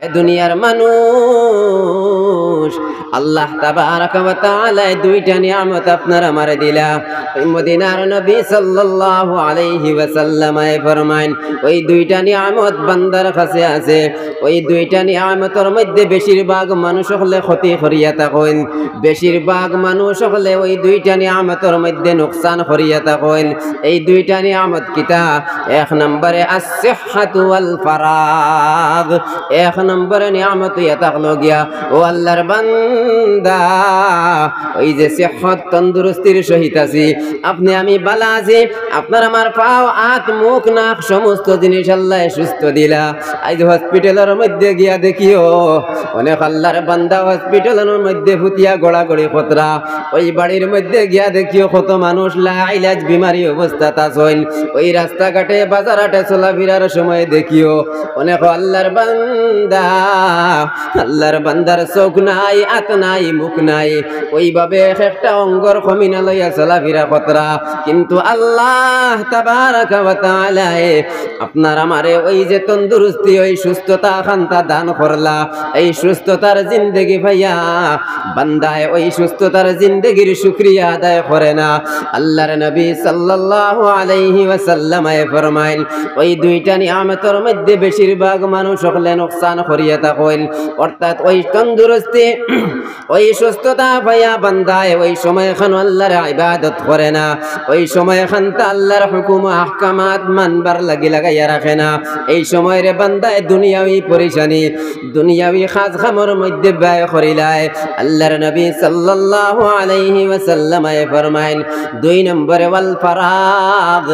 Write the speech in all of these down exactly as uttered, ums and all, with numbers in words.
এ দুনিয়ার মানুষ, আল্লাহ তাবারাকা ওয়া তাআলায় দুইটা নিয়ামত আপনার আমারে দিলা। ওই মদিনার নবী সাল্লাল্লাহু আলাইহি ওয়াসাল্লামে ফরমাইন, ওই দুইটা নিয়ামত বান্দার কাছে আছে। ওই দুইটা নিয়ামতর মধ্যে বেশিরভাগ মানুষ অকলে ক্ষতি করিয়া থাকইন, বেশিরভাগ মানুষ অকলে ওই দুইটা নিয়ামতর মধ্যে নুকসান করিয়া থাকইন। এই দুইটা নিয়ামত কিতা? এক নম্বরে আস-সিহহাতু ওয়াল ফারাগ। এক নম্বরে নিয়ামত অইয়া থাকলো গিয়া, ও আল্লাহর বান্দা, ওই যে সিহহত, তন্দুরুস্তির সহিত আছি, আপনে আমি বালা আছি, আপনার আমার পাও, আত, মুখ, নাক, সমস্ত জিনিস আল্লায় সুস্থ দিলা। আইজ হসপিটালর মধ্যে গিয়া দেখিও, অনেক আল্লাহর বান্দা হসপিটালর মধ্যে ফুতিয়া গড়াগড়ি করতরা। ওই বাড়ির মধ্যে গিয়া দেখিও, কত মানুষ লা ইলাজ বিমারি অবস্থাত আছইন। ওই রাস্তাঘাটে, বাজারহাটে চলাফিরার সময় দেখিও, অনেক আল্লাহর বান্দা, আল্লাহর বান্দার চোখ নাই, আত নাই, মুখ নাই, ওইভাবে এক একটা অঙ্গর কমিনা লইয়া চলাফিরা করতরা। কিন্তু আল্লাহ তাবারাকা ওয়া তাআলায় আপনার আমারে ওই যে তন্দুরুস্তি, ওই সুস্থতা খান্তা দান করলা, এই সুস্থতার জিন্দেগি পাইয়া বান্দায় ওই সুস্থতার জিন্দেগির শুকরিয়া আদায় করে না। আল্লাহর নবী সাল্লাল্লাহু আলাইহি ওয়াসাল্লামে ফরমাইন, ওই দুইটা নিয়ামতর মধ্যে বেশিরভাগ মানুষ অকলে নুকসান করিয়া থাকইন, অর্থাৎ ওই তন্দুরুস্তি, ওই সুস্থতা পাইয়া বান্দায় ওই সময়খানো আল্লাহর ইবাদত করে না, ওই সময়খানতা আল্লাহর হুকুম আহকামাত মানবার লাগি লাগাইয়া রাখে না। এই সময়রে বান্দায় দুনিয়াবি পরেশানি, দুনিয়াবি কাজ কামর মধ্যে ব্যয় করিলায়। আল্লাহর নবী সাল্লাল্লাহু আলাইহি ওয়াসাল্লামে ফরমাইন, দুই নম্বরে ওয়াল ফারাগ,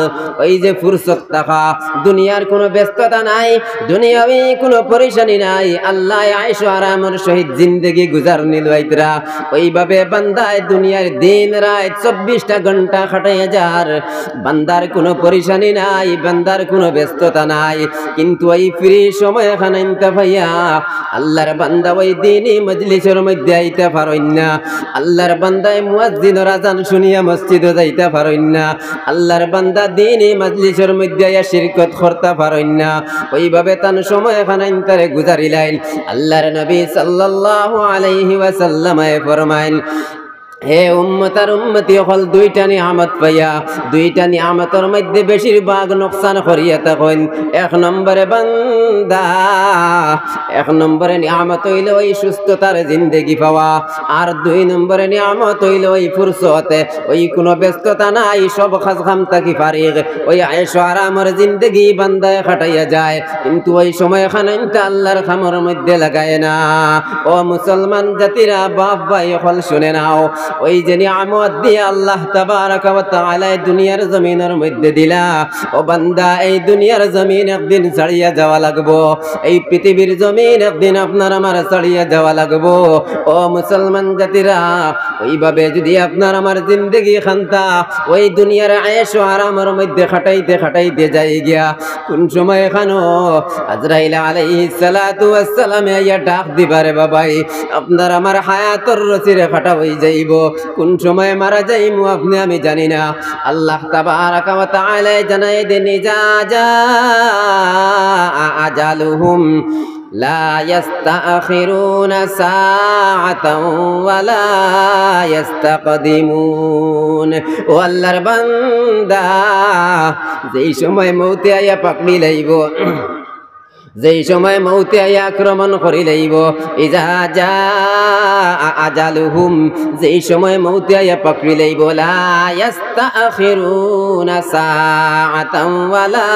ওই যে ফুরসত থাকা, দুনিয়ার কোনো ব্যস্ততা নাই, দুনিয়াবি কোনো পরেশানি নাই, আল্লায় আয়েশ ও আরামর সহিত জিন্দেগি গুজারনি লইতরা। ওইভাবে বান্দায় দুনিয়ার দিন রাইত চব্বিশটা ঘন্টা কাটাইয়া যার, বান্দার কোনো পরেশানি নাই, বান্দার কোনো ব্যস্ততা নাই, কিন্তু ওই ফ্রি সময় খানাইন্তা পাইয়া আল্লাহর বান্দা ওই দিনই মজলিসর মধ্যে আইতা পারইন না। আল্লাহর বান্দায় মুয়াজ্জিনর আজান শুনিয়া মসজিদো যাইতা পারইন না। আল্লাহর বান্দা দিনই মজলিসর মধ্যে আইয়া শিরকত করতা পারইন না। ওইভাবে তান সময় খানাইন্তারে গুজারিলাইন। আল্লাহর নবী সাল্লাল্লাহু আলাইহি ওয়াসাল্লামে ফরমাইন, হে উম্মত আর উম্মতি অকল, দুইটা নিয়ামত পাইয়া, দুইটা নিয়ামতর মধ্যে বেশিরভাগ নোকসান করিয়া থাকইন। এক নম্বরে বান্দা, এক নম্বরে নিয়ামত অইলো ওই সুস্থতার জিন্দেগি পাওয়া, আর দুই নম্বরে নিয়ামত অইলো ওই ফুরসতে, ওই কোনো ব্যস্ততা নাই, সব কাজ কাম থাকি ফারিগ, ওই আয়েশ ও আরামর জিন্দেগি বান্দায় কাটাইয়া যায়। কিন্তু ওই সময় খানাইন্তা আল্লাহর কামর মধ্যে লাগায় না। ও মুসলমান জাতিরা, বাপ ভাই অকল শুনে নাও, ওই যে নিয়ামত দিয়া আল্লাহ তাবারাকা ওয়া তাআলায় দুনিয়ার জমিনর মধ্যে দিলা, ও বান্দা, এই দুনিয়ার জমিন একদিন ছাড়িয়া যাওয়া লাগবো, এই পৃথিবীর জমিন একদিন আপনার আমার ছাড়িয়া যাওয়া লাগবো। ও মুসলমান জাতিরা, ওইভাবে যদি আপনার আমার জিন্দেগি খান্তা ওই দুনিয়ার আয়েশ ও আরামর মধ্যে কাটাইতে কাটাইতে যাই গিয়া, কোন সময় খানো আজরাইল আলাইহিস সালাতু ওয়াস সালামে আইয়া ডাক দিবা, রে বাবাই, আপনার আমার হায়াতর রশিরে কাটা অই যাইবো। কোন সময় মারা যাইমু আপনে আমি জানি না। আল্লাহ তাবারাকা ওয়া তাআলায় জানাই দেন, ইজা জা আজালুহুম লা ইয়াস্তাখিরুনা সাআতাও ওয়া লা ইয়াস্তাকদিমুন। ও আল্লাহর বান্দা, যেই সময় মউতে আইয়া পাকড়ি লাইবো, যেই সময় মউতে আইয়া আক্রমণ করি লাইবো, ইজা জা আজালুহুম, যেই সময় মউতে আইয়া পাকড়ি লাইবো, লা ইয়াস্তাখিরুনা সাআতাও ওয়া লা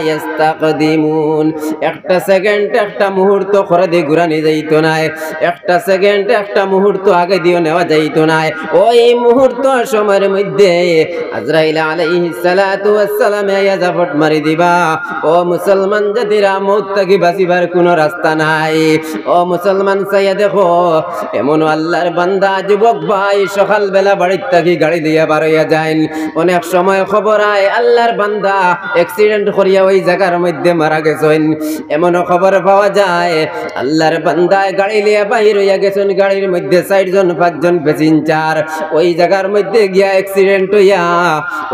ইয়াস্তাকদিমুন। একটা সেকেন্ড, একটা মুহূর্ত করে দি ঘুরানি যাইতো নায়, একটা সেকেন্ড, একটা মুহূর্ত আগে দিও নেওয়া যাইতো নায়। ওই মুহূর্ত সময়ের মধ্যে আজরাইল আলাইহিস সালাতু ওয়াস সালামে আইয়া জাপট মারি দিবা। ও মুসলমান জাতিরা, মউত থাকি বাঁচিবার কোনো রাস্তা নাই। ও মুসলমান, চাইয়া দেখো, এমনও আল্লাহর বান্দা যুবক ভাই সকালবেলা বাড়ির থাকি গাড়ি লইয়া বার অইয়া যাইন, অনেক সময় খবর আয় আল্লাহর বান্দা অ্যাক্সিডেন্ট করিয়া ওই জাগার মধ্যে মারা গেছইন। এমনও খবর পাওয়া যায় আল্লাহর বান্দায় গাড়ি লইয়া বাহির অইয়া গেছইন, গাড়ির মধ্যে চাইরজন পাঁচজন প্যাসেঞ্জার, ওই জাগার মধ্যে গিয়া অ্যাক্সিডেন্ট অইয়া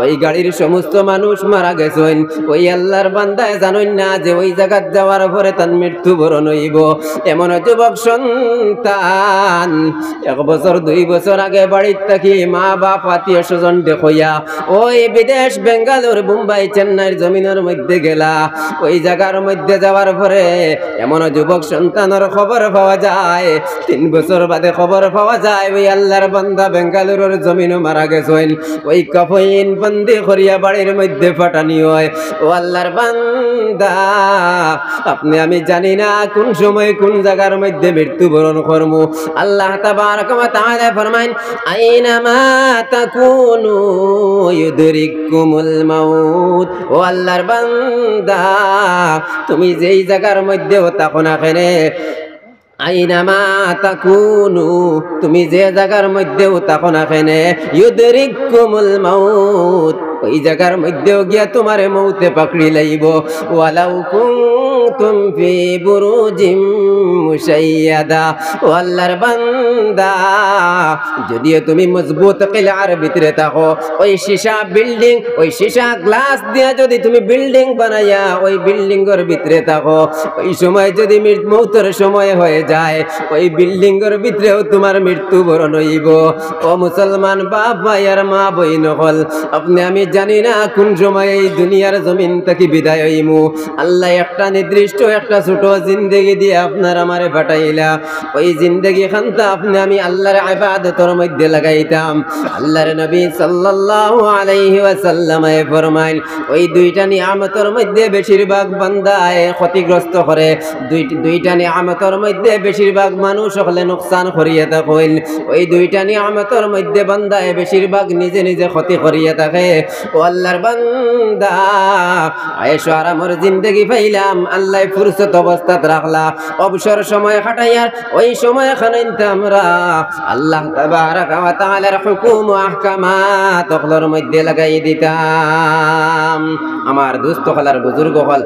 ওই গাড়ির সমস্ত মানুষ মারা গেছইন। ওই আল্লাহর বান্দায় জানইন না যে ওই জাগাত যাওয়ার পরে তান মৃত্যুবরণ অইবো। এমন যুবক সন্তান এক বছর দুই বছর আগে বাড়ির থাকি মা বাপ আত্মীয় স্বজন দেখইয়া ওই বিদেশ বেঙ্গালোর, বোম্বাই, চেন্নাইর জমিনর মধ্যে গেলা। ওই জাগার মধ্যে যাওয়ার পরে এমন যুবক সন্তানর খবর পাওয়া যায়, তিন বছর বাদে খবর পাওয়া যায় ওই আল্লাহর বান্দা বেঙ্গালুরুর জমিনো মারা গেছইন। ওই কফিন বন্দি করিয়া বাড়ির মধ্যে পাঠানি অয়। ও আল্লাহর বান্দা, আপনে আমি জানি না কুন সময় কুন জাগার মধ্যে মৃত্যুবরণ করমু। আল্লাহ তাবারাকা ওয়া তাআলা ফরমাইন, "আইনামা তাকুনু ইউদরিককুমুল মাউত।" ও আল্লাহর বান্দা, তুমি যেই জাগার মধ্যেও থাকো না কেনে, আইনামা তাকুনু, তুমি যে জাগার মধ্যেও থাকো না কেনে, ইউদরিককুমুল মাউত, ওই জাগার মধ্যেও গিয়া তুমারে মৌতে পাকড়ি লাইবো। ওয়ালাউ কুনতুম ফি বুরুজিম মুশাইয়াদা। ও আল্লাহর বান্দা, যদিও তুমি মজবুত কিলার ভিতরে থাকো, ওই সীসা বিল্ডিং, ওই সীসা গ্লাস দিয়া যদি তুমি বিল্ডিং বানাইয়া ওই বিল্ডিংর ভিতরে থাকো, ওই সময় যদি মৃত-, মৌতর সময় হয়ে যায়, ওই বিল্ডিংর ভিতরেও তুমার মৃত্যুবরণ অইবো। ও মুসলমান বাপ ভাই আর মা বইন অকল, আপনে আমি জানি না কুন সময় এই দুনিয়ার জমিন থাকি বিদায় অইমু। আল্লায় একটা নির্দিষ্ট একটা ছোট জিন্দেগি দিয়া আপনার আমারে পাঠাইলা। ওই জিন্দেগি খানতা আপনে আমি আল্লাহর ইবাদতর মধ্যে লাগাইতাম। আল্লাহর নবী সাল্লাল্লাহু আলাইহি ওয়াসাল্লামে ফরমাইন, ওই দুইটা নিয়ামতর মধ্যে বেশিরভাগ বান্দায় ক্ষতিগ্রস্ত করে, দুই-, দুইটা নিয়ামতর মধ্যে বেশিরভাগ মানুষ অকলে নুকসান করিয়া থাকইন। ওই দুইটা নিয়ামতর মধ্যে বান্দায় বেশিরভাগ নিজে নিজে ক্ষতি করিয়া থাকে। ও আল্লাহর বান্দা, আয়েশ আরামর জিন্দেগি পাইলাম, আল্লায় ফুরসত অবস্থাত রাখলা, অবসর সময় কাটাইয়ার ওই সময় খানাইনতা আমরা আল্লাহ তাবারাকা ওয়া তাআলার হুকুম ও আহকামাত অকলর মধ্যে লাগাই দিতাম। আমার দোস্ত অকল আর বুজুর্গ অকল,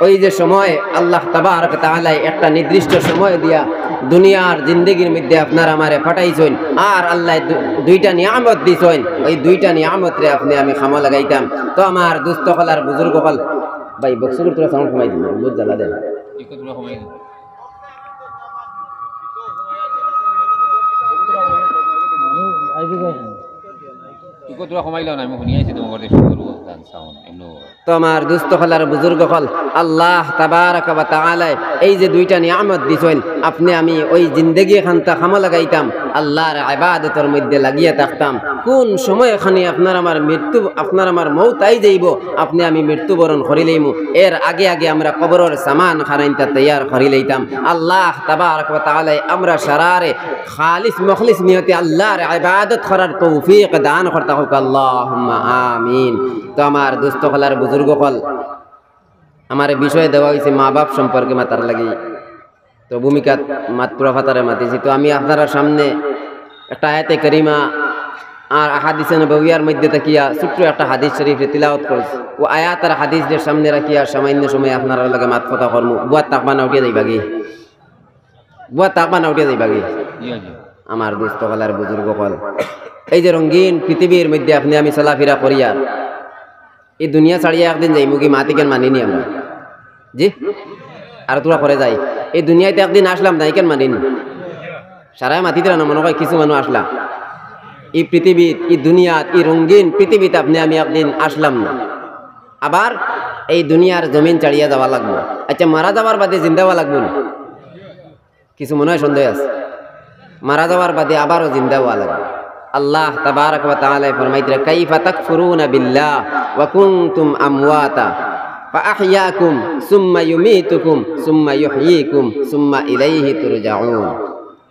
ওই যে সময় আল্লাহ তাবারাকা ওয়া তাআলায় একটা নির্দিষ্ট সময় দিয়া দুনিয়ার জিন্দেগির মধ্যে আপনার আমারে পাঠাইছইন, আর আল্লায় দু-, দুইটা নিয়ামত দিছইন, ওই দুইটা নিয়ামতরে আপনে আমি কামো লাগাইতাম। তো আমার দোস্ত অকল আর বুজুর্গ অকল, ভাই, বক্সগুলো তোরা সাউন্ড কমাই দিন, বহুত জ্বালা দেন। ইকো তোরা কমাইলাও না, আমি শুনি আইছি তোমার ঘরে সুন্দর গান সাউন্ড, এমনি। তো আমার দোস্ত অকল আর বুজুর্গ অকল, আল্লাহ তাবারাকা ওয়া তাআলায় এই যে দুইটা নিয়ামত দিছইন, আপনে আমি ওই জিন্দেগি খানতা কামো লাগাইতাম, আল্লাহর ইবাদতর মধ্যে লাগিয়া থাকতাম। কোন সময় খানি আপনার আমার মৃত্যু, আপনার আমার মৌত আই যাইবো, আপনে আমি মৃত্যুবরণ করি লইমু, এর আগে আগে আমরা কবরর সামান খানাইনতা তৈয়ার করি লইতাম। আল্লাহ তাবারাকা ওয়া তাআলায় আমরা সারারে খালিস মুখলিস নিয়তে আল্লাহর ইবাদত করার তৌফিক দান করতা হোক, আল্লাহুম্মা আমিন। তো আমার দোস্ত অকল আর বুজুর্গ অকল, আমারে বিষয় দেওয়া অইছে মা বাপ সম্পর্কে মাতার লাগি। তো ভূমিকাত মাত পুরা ফাতারে মাতিছি। তো আমি আপনারার সামনে একটা আয়াতে কারিমা আর আহাদিসে নববিয়ার মধ্যে থাকিয়া ছোট্ট একটা হাদিস শরীফ তিলাওয়াত করছি। ও আয়াত আর হাদিসের সামনে রাখিয়া সামান্য সময় আপনারার লগে মাত কথা করমু। বুয়াত থাকবা না উঠিয়া যাইবাগি? বুয়াত থাকবা না উঠিয়া যাইবাগি? জি, জি। আমার দোস্ত অকল আর বুজুর্গ অকল, এই যে রঙিন পৃথিবীর মধ্যে আপনে আমি চলাফিরা করিয়ার, এই দুনিয়া ছাড়িয়া একদিন যাইমুগি, মাত ইখান মানিনি আমরা? জি? আর তোরা করে যাই, এই দুনিয়াত একদিন আসলাম না, ইখান মানিনি? সারায় মাতিতরা না, মনো কয় কিছু মানুষ আসলা। এই পৃথিবীত, এই দুনিয়াত, এই রঙিন পৃথিবীত আপনে আমি একদিন আসলাম না, আবার এই দুনিয়ার জমিন ছাড়িয়া যাওয়া লাগবো। আচ্ছা, মারা যাওয়ার বাদে জিন্দা অওয়া লাগবো না? কিছু মনো হয় সন্দেহ আছে? মারা যাওয়ার বাদে আবারও জিন্দা অওয়া লাগে। আল্লাহ তাবারাকা ওয়া তাআলায় ফরমাইতরা, "কাইফা তাকফুরুনা বিল্লাহ ওয়া কুনতুম আমওয়াতা ফাআহইয়াকুম সুম্মা ইউমীতুকুম সুম্মা ইউহয়ীকুম সুম্মা ইলাইহি তুরজাউন।"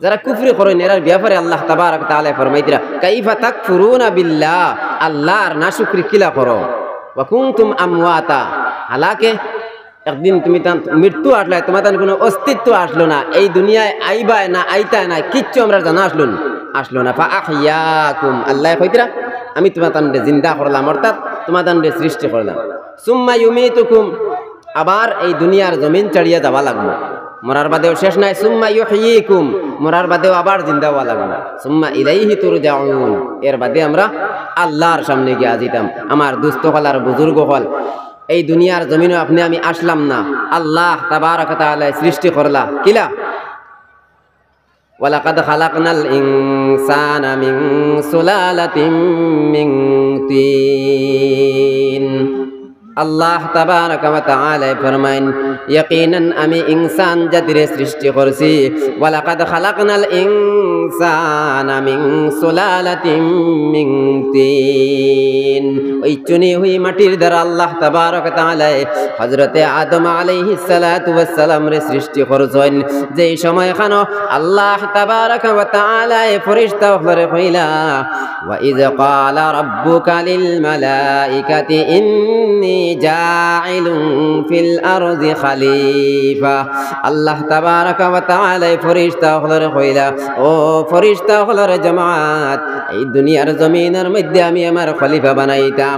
যারা কুফরি করইন, এরার ব্যাপারে আল্লাহ তাবারাকা ওয়া তাআলায় ফরমাইতরা, "কাইফা তাকফুরুনা বিল্লাহ", আল্লাহর নাশুকরি কিলা করো, "ওয়া কুনতুম আমওয়াতা", হালাকে একদিন তুমি তান মৃত্যু আসলায়, তোমার তান কোনো অস্তিত্ব আসলো না, এই দুনিয়ায় আইবায় না, আইতায় না, কিচ্ছু আমরার জানা আসলো না, আসলো না। "ফাআহইয়াকুম", আল্লায় কইতরা, "আমি তোমার তানরে জিন্দা করলাম", অর্থাৎ তোমার তানরে সৃষ্টি করলাম। "সুম্মা ইউমীতুকুম", আবার এই দুনিয়ার জমিন ছাড়িয়া যাওয়া লাগবো। মরার বাদেও শেষ নাই, সুম্মা ইউহয়িকুম, মরার বাদেও আবার জিন্দা অওয়া লাগবো। সুম্মা ইলাইহি তুরজাউন, এর বাদে আমরা আল্লাহর সামনে গিয়া যিতাম। আমার দুস্ত অকল আর বুজুর্গ অকল, এই দুনিয়ার জমিনো আপনে আমি আসলাম না, আল্লাহ তাবারাকা তাআলায় সৃষ্টি করলা। কিলা? ওয়ালাকাদ খালাকনাল ইনসানা মিন সুলালাতিম মিন তিন। আল্লাহ তাবারাকা ওয়া তাআলায় ফরমাইন, ইয়াকিনান আমি ইনসান জাতিরে সৃষ্টি করছি। ওয়ালাকাদ খালাকনাল ইনসানা মিন সুলালাতিম মিন তিন। ওই চুনি হুই মাটির দ্বারা আল্লাহ তাবারাকা ওয়া তাআলায় হযরতে আদম আলাইহিস সালাতু ওয়াস সালামরে সৃষ্টি করছইন। যেই সময়খানো আল্লাহ তাবারাকা ওয়া তাআলায় ফিরিস্তা অকলরে কইলা, "ওয়া ইয ক্বালা রাব্বুকা লিল মালাইকাতি ইন্নী জাইলুন ফিল আরদি খালিফা।" আল্লাহ তাবারাকা ওয়া তাআলায় ফিরিস্তা অকলরে কইলা, "ও ফিরিস্তা অকলর জমাত, এই দুনিয়ার জমিনর মধ্যে আমি আমার খলিফা বানাইতাম।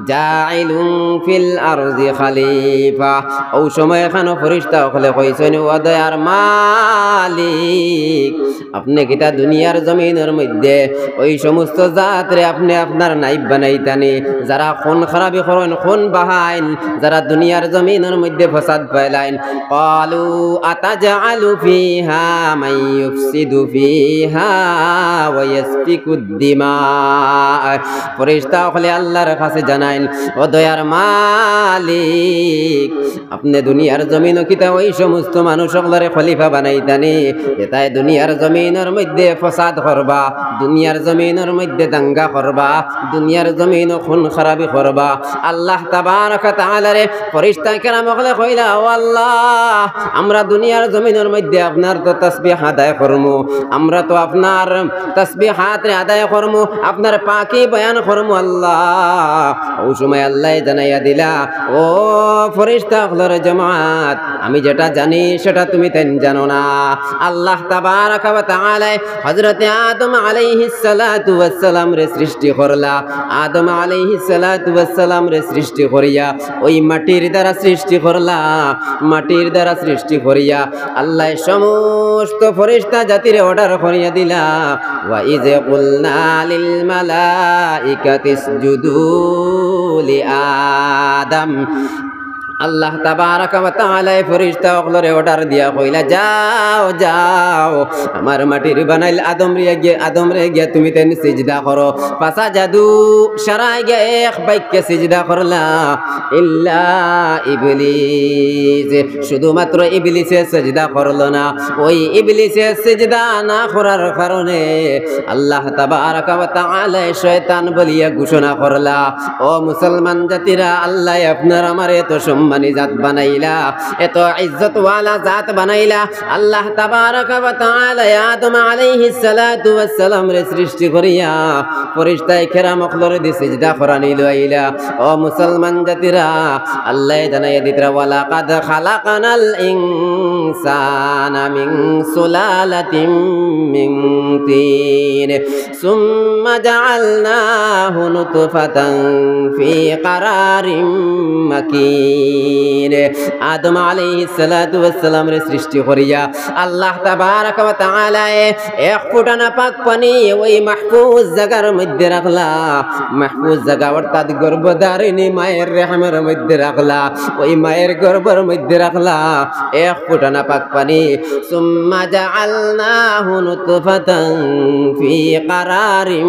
জাইলুন ফিল আরদি খালিফা।" অউ সময়খানো ফিরিস্তা অকলে কইছইন, "ও দয়ার মালিক, আপনে কিতা দুনিয়ার জমিনর মধ্যে ওই সমস্ত জাতরে আপনে আপনার নাইব বানাইতানি, যারা খুন খারাবি করইন, খুন বাহাইন, যারা দুনিয়ার জমিনর মধ্যে ফসাদ ফালাইন?" قالوا أتجعل فيها من يفسد فيها ويسفك الدماء। ফিরিস্তা অকলে আল্লাহর কাছে জানাইন, "ও দয়ার মালিক, আপনে দুনিয়ার জমিনো কিতা ওই সমস্ত মানুষ অকলরে খলিফা বানাইতানি, যেতায় দুনিয়ার জমিনর মধ্যে ফসাদ করবা, দুনিয়ার জমিনর মধ্যে দাঙ্গা করবা, দুনিয়ার জমিনো খুন খারাবি করবা?" আল্লাহ তাবারাকা তাআলারে ফিরিস্তা কেরাম অকলে কইলা, "ও আল্লাহ, আমরা দুনিয়ার জমিনর মধ্যে আপনার তো তাসবিহ আদায় করমু, আমরা তো আপনার তাসবিহাতরে আদায় করমু, আপনার পাকি বয়ান করমু আল্লাহ।" অউ সময় আল্লায় জানাইয়া দিলা, "ও ফিরিস্তা অকলর জমাত, আমি যেটা জানি সেটা তুমি তাইন জানো না।" আল্লাহ তাবারাকা ওয়া তাআলায় হযরতে আদম আলাইহিস সালাতু ওয়াস সালামরে সৃষ্টি করলা। আদম আলাইহিস সালাতু ওয়াস সালামরে সৃষ্টি করিয়া ওই মাটির দ্বারা সৃষ্টি করলা, মাটির দ্বারা সৃষ্টি করিয়া আল্লায় সমস্ত ফিরিস্তা জাতিরে order করিয়া দিলা, "ওয়া ইয কুলনা লিল মালাইকাতি ইসজুদু লি আদম।" আল্লাহ তাবারাকা ওয়া তাআলায় ফিরিস্তা অকলরে order দিয়া কইলা, "যাও, যাও, আমার মাটির বানাইল আদমরে গিয়া, আদমরে গিয়া তুমি তাইন সিজদা করো।" ফাসাজাদু, সারায় গিয়া এক বাক্যে সিজদা করলা। ইল্লা ইবলিস, শুধুমাত্র ইবলিসে সিজদা করলো না। ওই ইবলিসে সিজদা না করার কারণে আল্লাহ তাবারাকা ওয়া তাআলায় শয়তান বলিয়া ঘোষণা করলা। ও মুসলমান জাতিরা, আল্লায় আপনার আমারে এত সম্মানী জাত বানাইলা, এত ইজ্জতওয়ালা জাত বানাইলা। আল্লাহ তাবারাকা ওয়া তাআলায় আদম আলাইহিস সালাতু ওয়াস সালামরে সৃষ্টি করিয়া ফিরিস্তায় কেরাম অকলরে দি সিজদা করানি লইলা। ও মুসলমান জাতিরা, আল্লায় জানাইয়া দিতরা, "ওয়ালাকাদ খালাকনাল ইনসানা মিন সুলালাতিম মিন তিন, সুম্মা জাআলনাহু নুতফাতান ফি ক্বারারিম মাকিন।" আদম আলাইহিস সালাতু ওয়াস সালামরে সৃষ্টি করিয়া আল্লাহ তাবারাকা ওয়া তাআলায় এক ফুটা নাপাক পানি ওই মাহফুজ জাগার মধ্যে রাখলা। মাহফুজ জাগা অর্থাৎ গর্ভধারিণী মায়ের রেহেমের মধ্যে রাখলা। ওই মায়ের গর্ভর মধ্যে রাখলা এক ফুটা নাপাক পানি। সুম্মা জাআলনাহু নুতফাতান ফি ক্বারারিম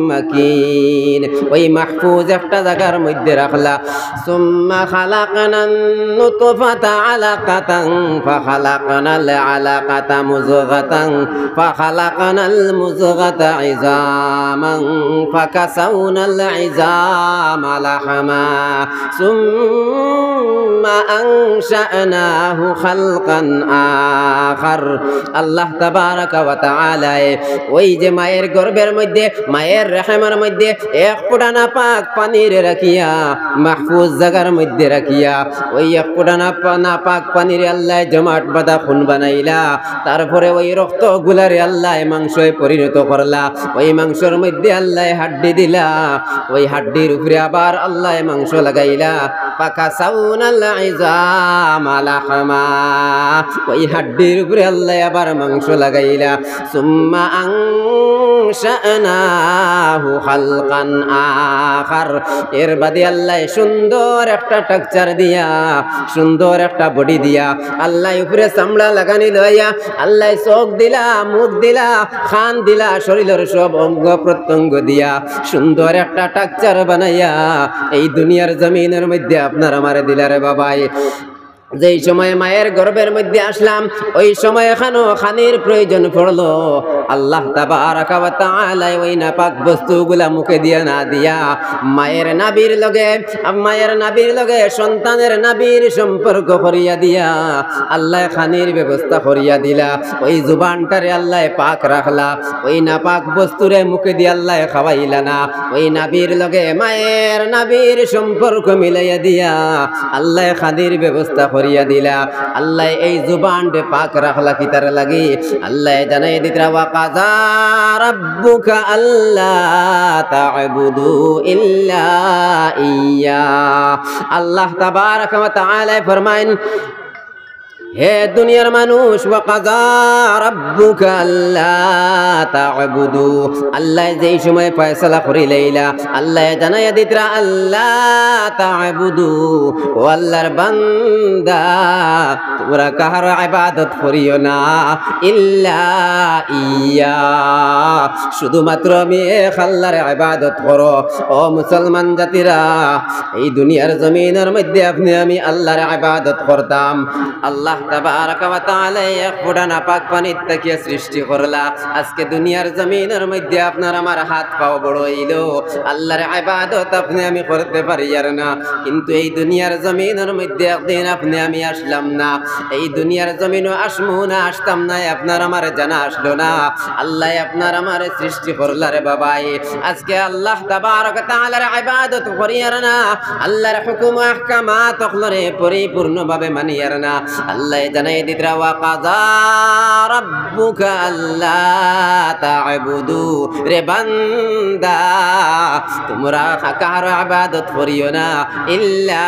মাকিন। ওই মাহফুজ একটা জাগার মধ্যে রাখলা। ثم خلقنا النطفة علقة فخلقنا العلقة مضغة فخلقنا المضغة عظاما فكسونا العظام لحما ثم أنشأناه خلقا آخر। আল্লাহ তাবারাকা ওয়া তাআলায় ওই যে মায়ের গর্ভের মধ্যে, মায়ের রেহেমের মধ্যে এক ফুটা নাপাক পানিরে রাখিয়া, মাহফুজ জাগার মধ্যে রাখিয়া, ওই এক ফুটা নাপা-, নাপাক পানিরে আল্লায় জমাট বাঁধা খুন বানাইলা। তারপরে ওই রক্তগুলারে আল্লায় মাংসয় পরিণত করলা। ওই মাংসর মধ্যে আল্লায় হাড্ডি দিলা। ওই হাড্ডির উপরে আবার আল্লায় মাংস লাগাইলা। ফাকাসাউনাল ইযামা লাহমা, ওই হাড্ডির উপরে আল্লায় আবার মাংস লাগাইলা। সুম্মা আনশানাহু খালকান আখার, এর বাদে আল্লায় সুন্দর একটা structure দিয়া, সুন্দর একটা body দিয়া, আল্লায় উপরে চামড়া লাগানি লইয়া, আল্লায় চোখ দিলা, মুখ দিলা, কান দিলা, শরীলর সব অঙ্গ প্রত্যঙ্গ দিয়া সুন্দর একটা structure বানাইয়া এই দুনিয়ার জমিনর মধ্যে আপনার আমারে দিলা রে বাবাই। যেই সময় মায়ের গর্ভের মধ্যে আসলাম, ওই সময় এখানো খানির প্রয়োজন পড়লো। আল্লাহ তাবারাকা ওয়া তাআলায় ওই নাপাক বস্তুগুলা মুখে দিয়া না দিয়া মায়ের নাভির লগে, মায়ের নাভির লগে সন্তানের নাভির সম্পর্ক করিয়া দিয়া আল্লায় খানির ব্যবস্থা করিয়া দিলা। ওই জুবানটারে আল্লায় পাক রাখলা, ওই নাপাক বস্তুরে মুখে দিয়া আল্লায় খাওয়াইলা না। ওই নাভির লগে মায়ের নাভির সম্পর্ক মিলাইয়া দিয়া আল্লায় খানির ব্যবস্থা করিয়া দিলা। আল্লায় এই জুবানরে পাক রাখলা কিতার লাগি? আল্লায় জানাই দিতরা, "ওয়া কাযা রাব্বুকা আল্লা তা'বুদু ইল্লা ইয়্যা।" আল্লাহ তাবারাকা ওয়া তাআলায় ফরমাইন, হে দুনিয়ার মানুষ, "ওয়া কাযা রাব্বুকা আল্লা তা'বুদু।" আল্লায় যেই সময় ফয়সালা করি লইলা, আল্লায় জানাইয়া দিতরা, "আল্লা তা'বুদু", ও আল্লাহর বান্দা, তুমরা কাহারও ইবাদত করিও না, ইল্লা ইয়্যা, শুধুমাত্র আমি এক আল্লাহর ইবাদত করো। ও মুসলমান জাতিরা, এই দুনিয়ার জমিনর মধ্যে আপনে আমি আল্লাহর ইবাদত করতাম। আল্লাহ তাবারাকা ওয়া তাআলায় এক ফুটা নাপাক পানির থাকিয়া সৃষ্টি করলা। আজকে দুনিয়ার জমিনর মধ্যে আপনার আমার হাত পাও বড় অইলো, আল্লাহর ইবাদত আপনে আমি করতে পারিয়ার না। কিন্তু এই দুনিয়ার জমিনর মধ্যে একদিন আপনে আমি আসলাম না, এই দুনিয়ার জমিনো আসমু না, আসতাম না, আপনার আমার জানা আসলো না। আল্লায় আপনার আমার সৃষ্টি করলা রে বাবাই। আজকে আল্লাহ তাবারাকা তাআলার ইবাদত করিয়ার না, আল্লাহর হুকুম আহকামাত অকলরে পরিপূর্ণভাবে মানিয়ার না। আল্লায় জানাই দিতরা, "ওয়া কাযা রাব্বুকা আল্লা তা'বুদু।" রে বান্দা, তুমরা কাহারও ইবাদত করিও না, ইল্লা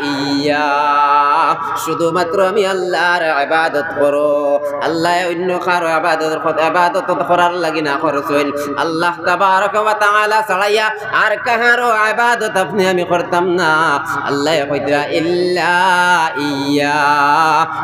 ইয়্যা, শুধুমাত্র আমি আল্লাহর ইবাদত করো। আল্লায় অইন্য কারো ইবাদত, ইবাদত করার লাগি না করছইন। আল্লাহ তাবারাকা ওয়া তাআলা ছাড়াইয়া আর কাহারও ইবাদত আপনে আমি করতাম না। আল্লায় কইতরা, ইল্লা ইয়্যা,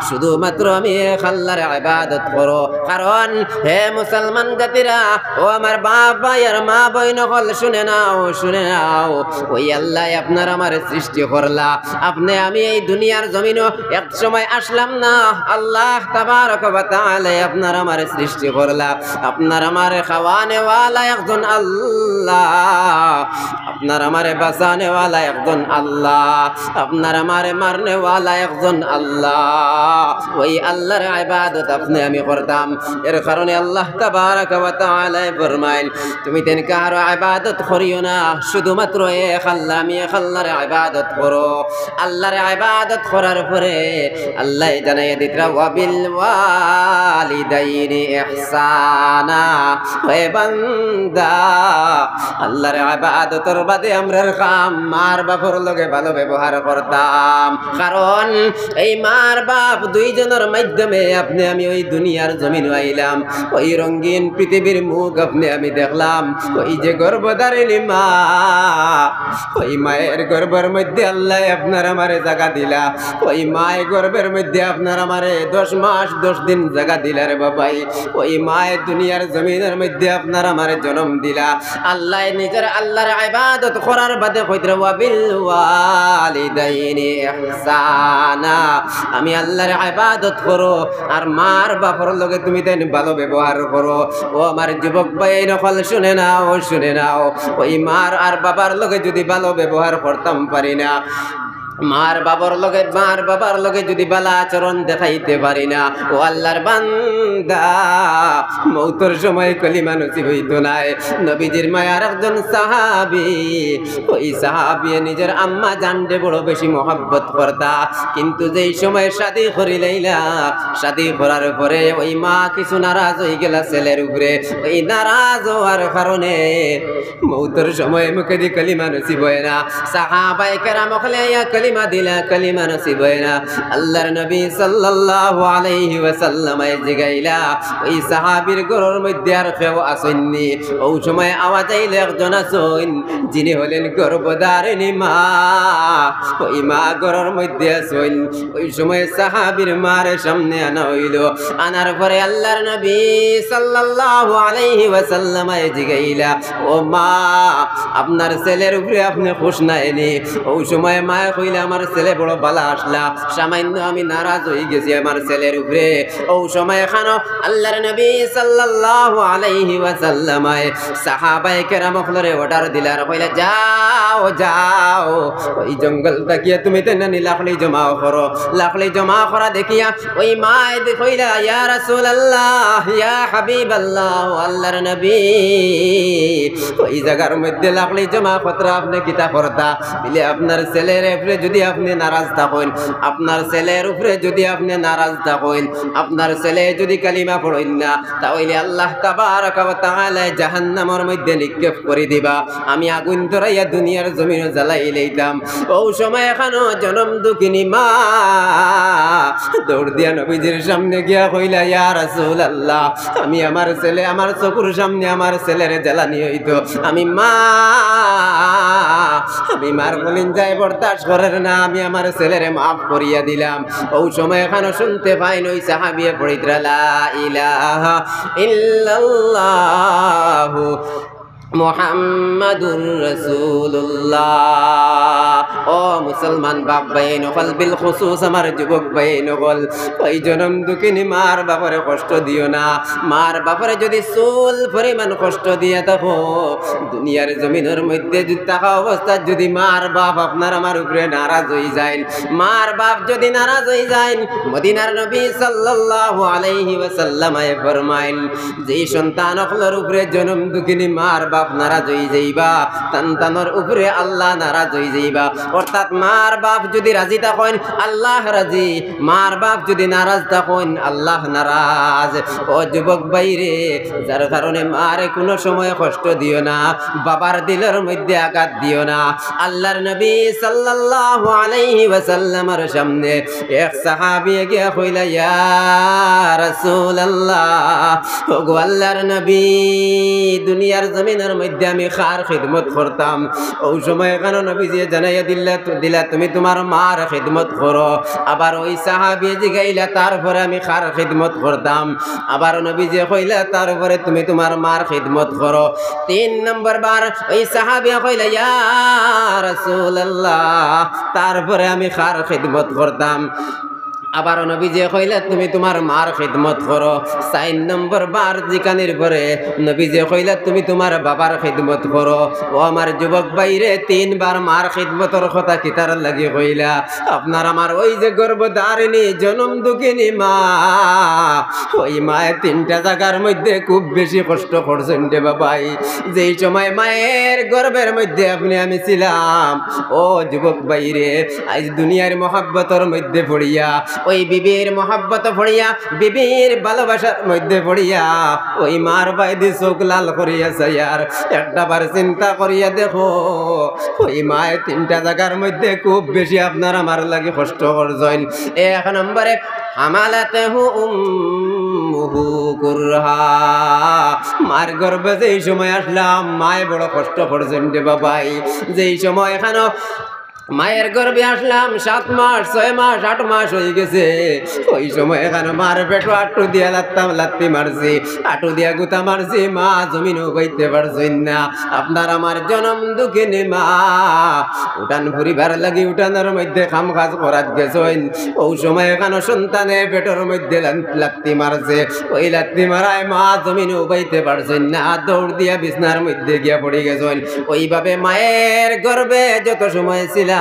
শুধুমাত্র আমি এক আল্লাহর ইবাদত করো। কারণ হে মুসলমান জাতিরা, ও আমার বাপ ভাই আর মা বইন অকল, শুনে নাও, শুনে নাও। ওই আল্লায় আপনার আমার সৃষ্টি করলা। আপনে আমি এই দুনিয়ার জমিনো এক সময় আসলাম না। আল্লাহ তাবারাকা ওয়া তাআলায় আপনার আমার সৃষ্টি করলা। আপনার আমার খাওয়ানেওয়ালা একজন আল্লাহ, আপনার আমারে বাঁচানেওয়ালা একজন আল্লাহ, আপনার আমারে মারনেওয়ালা একজন আল্লাহ। ওই আল্লাহর ইবাদত আপনে আমি করতাম। এর কারণে আল্লাহ তাবারাকা ওয়া তাআলায় ফরমাইন, "তুমি তেন কারো ইবাদত করিও না, শুধুমাত্র এক আল্লাহ, আমি এক আল্লাহর ইবাদত করো।" আল্লাহর ইবাদত করার পরে আল্লায় জানাইয়া দিতরা, "ওয়াবিল ওয়ালিদাইনি ইহসানা।" হে বান্দা, আল্লাহর ইবাদতর বাদে আমরার কাম মার বাপর লগে ভালো ব্যবহার করতাম। কারণ এই মার বাপ দুইজনর মাধ্যমে আপনে আমি ওই দুনিয়ার জমিনো আইলাম। ওই রঙিন পৃথিবীর মুখ আপনে আমি দেখলাম। ওই যে গর্ভধারিণী মা, ওই মায়ের গর্ভর মধ্যে আল্লায় আপনার আমারে জাগা দিলা। ওই মায় গর্ভর মধ্যে আপনার আমারে দশ মাস দশ দিন জাগা দিলা রে বাবাই। ওই মায় দুনিয়ার জমিনর মধ্যে আপনার আমারে জন্ম দিলা। আল্লায় নিজর আল্লাহর ইবাদত করার বাদে কইতরা, "ওয়াবিল ওয়ালিদাইনি ইহসানা।" আমি আল্লাহর ইবাদত করো, আর মার বাপর লগে তুমি তাইন ভালো ব্যবহার করো। ও আমার যুবক ভাই অকল, শুনে নাও, শুনে নাও। ওই মার আর বাবার লগে যদি ভালো ব্যবহার করতাম পারি না, মার বাবার লগে, মার বাবার লগে যদি ভালা আচরণ দেখাইতে পারি না, ও আল্লাহর বান্দা, মৌতর সময় কলিমা নসিব অইতো নায়। নবীজির মায়ার একজন সাহাবী, ওই সাহাবিয়ে নিজর আম্মা জানরে বড় বেশি মহব্বত করতা, কিন্তু যেই সময় শাদি করি লাইলা, শাদি করার পরে ওই মা কিছু নারাজ অইগেলা ছেলের উপরে। ওই নারাজ অওয়ার কারণে মৌতর সময় মুখেদি কলিমা নসিব অয় না। সাহাবায়ে কেরাম অকলে ইয়া কালিমা দিলা, কালিমা নসিব অয় না। আল্লাহর নবী সাল্লাল্লাহু আলাইহি ওয়াসাল্লামে জিগাইলা, "ওই সাহাবীর ঘরর মধ্যে আর কেউ আছইন নি?" অউ সময় আওয়াজ আইল, "একজন আছইন, যিনি হলেন গর্ভধারিণী মা।" ওই মা ঘরর মধ্যে আছইন। ওই সময় সাহাবীর মারে সামনে আনা অইলো। আনার পরে আল্লাহর নবী সাল্লাল্লাহু আলাইহি ওয়াসাল্লামে জিগাইলা, "ও মা, আপনার ছেলের উপরে আপনে খুশ নায় নি?" অউ সময় মায়ে কইলা, "আমার ছেলে বড় ভালা আছলা, সামান্য আমি নারাজ অইগেছি আমার ছেলের উপরে।" অউ সময় খানো আল্লাহর নবী সাল্লাল্লাহু আলাইহি ওয়াসাল্লামে সাহাবায়ে কেরাম অকলরে order দিলা আর কইলা, "যাও, যাও, ওই জঙ্গল থাকিয়া তুমি তেনানি লাকড়ি জমা করো।" লাকড়ি জমা করা দেখিয়া ওই মায়ে দি কইলা, "ইয়া রাসূলুল্লাহ, ইয়া হাবিবাল্লাহ, ও আল্লাহর নবী, ওই জাগার মধ্যে লাকড়ি জমা কররা আপনে কিতা করতা?" বলে, "আপনার ছেলের উপরে যদি আপনে নারাজ থাকইন, আপনার ছেলের উপরে যদি আপনে নারাজ থাকইন, আপনার ছেলে যদি কালিমা পড়ইন না, তা অইলে আল্লাহ তাবারাকা ওয়া তাআলায় জাহান্নামর মধ্যে নিক্ষেপ করি দিবা, আমি আগুন ধরাইয়া দুনিয়ার জমিনো জ্বালাই লইতাম।" অউ সময় খানো জনম দুঃখিনী মা দৌড় দিয়া নবীজির সামনে গিয়া কইলা, "ইয়া রাসূলুল্লাহ, আমি আমার ছেলে, আমার চকুর সামনে আমার ছেলের জ্বালানি অইতো, আমি মা, আমি মার কলিজায় বরদাস্ত করের না, আমি আমার ছেলেরে মাফ করিয়া দিলাম।" অউ সময় খানো শুনতে পাইন ওই সাহাবিয়ে পড়িতরা, "লা ইলাহা ইল্লাল্লাহু মুহাম্মাদুর রাসূলুল্লাহ।" ও মুসলমান বাপ ভাইন অকল, বিল খুসুস আমার যুবক ভাইন অকল, ওই জনম দুঃখিনী মার বাপরে কষ্ট দিও না। মার বাপরে যদি চুল পরিমাণ কষ্ট দিয়া থাকো, দুনিয়ার জমিনর মধ্যে যদি থাকা অবস্থাত যদি মার বাপ আপনার আমার উপরে নারাজ অইযাইন, মার বাপ যদি নারাজ অইযাইন, মদিনার নবী সাল্লাল্লাহু আলাইহি ওয়াসাল্লামে ফরমাইন, যেই সন্তান অকলর উপরে জনম দুঃখিনী মার বাপ নারাজ অইযাইবা, তান তানর উপরে আল্লাহ নারাজ অইযাইবা। অর্থাৎ মার বাপ যদি রাজি থাকইন, আল্লাহ রাজি, মার বাপ যদি নারাজ থাকইন, আল্লাহ নারাজ। ও যুবক ভাইরে, যার কারণে মারে কুনু সময় কষ্ট দিও না, বাবার দিলর মধ্যে আঘাত দিও না। আল্লাহর নবী সাল্লাল্লাহু আলাইহি ওয়াসাল্লামর সামনে এক সাহাবিয়ে গিয়া কইলা, "ইয়া রাসূলুল্লাহ, ওগো আল্লাহর নবী, দুনিয়ার জমিনর মধ্যে আমি কার খিদমত করতাম?" অউ সময় খানো নবীজিয়ে জানাইয়া দিলা, দিলা, "তুমি তুমার মার খিদমত করো।" আবার ওই সাহাবিয়ে জিগাইলা, "তারপরে আমি কার খিদমত করতাম?" আবার নবীজিয়ে কইলা, "তারপরে তুমি তুমার মার খিদমত করো।" তিন নম্বর বার ওই সাহাবিয়ে কইলা, "ইয়া রাসূলুল্লাহ, তারপরে আমি কার খিদমত করতাম?" আবার নবীজিয়ে কইলা, "তুমি তুমার মার খিদমত করো।" চাইর নম্বর বার জিকানির পরে নবীজিয়ে কইলা, "তুমি তুমার বাবার খিদমত করো।" ও আমার যুবক ভাইরে, তিনবার মার খিদমতর কথা কিতার লাগি কইলা? আপনার আমার ওই যে গর্ভধারিণী, জনম দুঃখিনী মা, ওই মায়ে তিনটা জাগার মধ্যে খুব বেশি কষ্ট করছইন রে বাবাই। যেই সময় মায়ের গর্ভের মধ্যে আপনে আমি ছিলাম, ও যুবক ভাইরে, আইজ দুনিয়ার মহব্বতর মধ্যে পড়িয়া, ওই বিবির মহব্বত পড়িয়া, বিবির ভালোবাসার মধ্যে পড়িয়া, ওই মার বায়দি চোখ লাল করিয়া চাইয়ার, একটা বার চিন্তা করিয়া দেখো, ওই মায়ে তিনটা জাগার মধ্যে খুব বেশি আপনার আমার লাগি কষ্ট করছইন। এক নম্বরে, হামালাতহু উম্মুহু কুরহা, মার গর্ভে যেই সময় আছলাম, মায়ে বড় কষ্ট করছইন রে বাবাই। যেই সময় খানো মায়ের গর্ভে আছলাম, সাত মাস, ছয় মাস, আট মাস অইগেছে, ওই সময় খানো মার পেটো আট্টু দিয়া লাত্তা, লাত্তি মারছি, আট্টু দিয়া গুতা মারছি, মা জমিনো উবাইতে পারছইন না। আপনার আমার জনম দুঃখিনী মা উঠান ফুরিবার লাগি উঠানর মধ্যে কাম কাজ করাত গেছইন, অউ সময় খানো সন্তানে পেটর মধ্যে লান-, লাত্তি মারছে, ওই লাত্তি মারায় মা জমিনো উবাইতে পারছইন না, দৌড় দিয়া বিছনার মধ্যে গিয়া পড়ি গেছইন। ওইভাবে মায়ের গর্ভে যত সময় ছিলাম,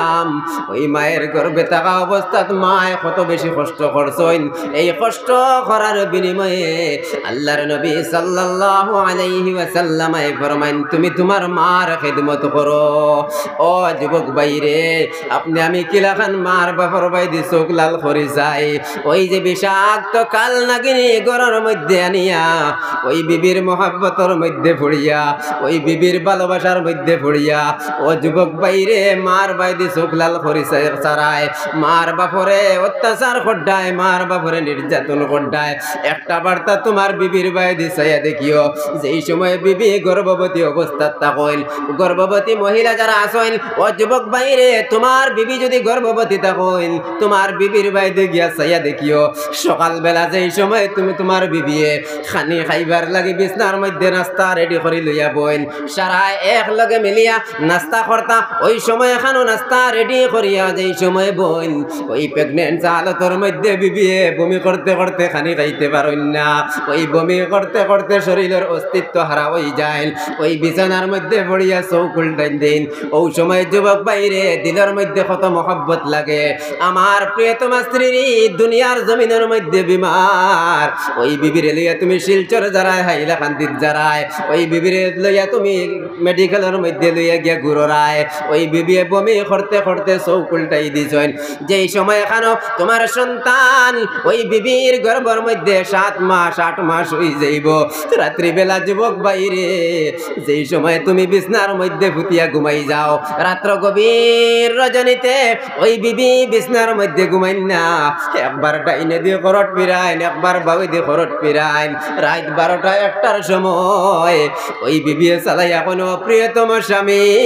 ওই মায়ের গর্ভে থাকা অবস্থাত মায়ে কত বেশি কষ্ট করছইন। এই কষ্ট করার বিনিময়ে আল্লাহর নবী সাল্লাল্লাহু আলাইহি ওয়াসাল্লামে ফরমাইন, "তুমি তুমার মার খিদমত করো।" ও যুবক ভাইরে, আপনে আমি কিলাখান মার বাপর বায়দি চোখ লাল করি চাই। ওই যে বিষাক্ত কাল নাগিনী ঘরর মধ্যে আনিয়া, ওই বিবির মহব্বতর মধ্যে পড়িয়া, ওই বিবির ভালোবাসার মধ্যে পড়িয়া, ও যুবক ভাইরে, মার বায়দি চউখ লাল করি চায়, চারায়, মার বাফরে অত্যাচার কররায়, মার বাফরে নির্যাতন কররায়। একটা বার্তা তুমার বিবির বায়দি চাইয়া দেখিও, যেই সময় বিবি গর্ভবতী অবস্থাত থাকইন, গর্ভবতী মহিলা যারা আছইন, ও যুবক ভাইরে, তুমার বিবি যুদি গর্ভবতী থাকইন, তুমার বিবির বায়দি গিয়া চাইয়া দেখিও, সকালবেলা যেই সময় তুমি তুমার বিবিয়ে খানি খাইবার লাগি বিছনার মধ্যে নাস্তা রেডি করি লইয়া বইন, সারায় একলগে মিলিয়া নাস্তা করতা, ওই সময় এখানো নাস্তা রেডি করিয়া যেই সময় বইন, ওই প্রেগনেন্ট হালতর মধ্যে বিবিয়ে বমি করতে করতে খানি খাইতে পারইন না, ওই বমি করতে করতে শরীলর অস্তিত্ব হারা অই যায়, ওই বিছানার মধ্যে পড়িয়া চউখ উল্টাইন দেইন। ওই সময় যুবক ভাইরে, দিলর মধ্যে কত মহব্বত লাগে, আমার প্রিয়তমা স্ত্রীর দুনিয়ার জমিনর মধ্যে বিমার, ওই বিবিরে লইয়া তুমি শিলচর যারায়, হাইলাকান্দিত যারায়, ওই বিবিরে লইয়া তুমি মেডিকেলর মধ্যে লইয়া গিয়া ঘুররায়, ওই বিবিয়ে বমি করতে করতে চউখ উল্টাই দিছইন। যেই সময় এখানো তুমার সন্তান ওই বিবির গর্ভর মধ্যে সাত মাস, আট মাস অই যাইবো, রাত্রিবেলা যুবক ভাইরে, যেই সময় তুমি বিছনার মধ্যে ফুতিয়া ঘুমাই যাও, রাত্র গভীর রজনীতে ওই বিবি বিছনার মধ্যে ঘুমাইন না, একবার ডাইনেদি খরট ফিরাইন, একবার বাউদি খরট ফিরাইন। রাইত বারোটা একটার সময় ওই বিবিয়ে চালাইয়া কইন, "প্রিয়তম স্বামী,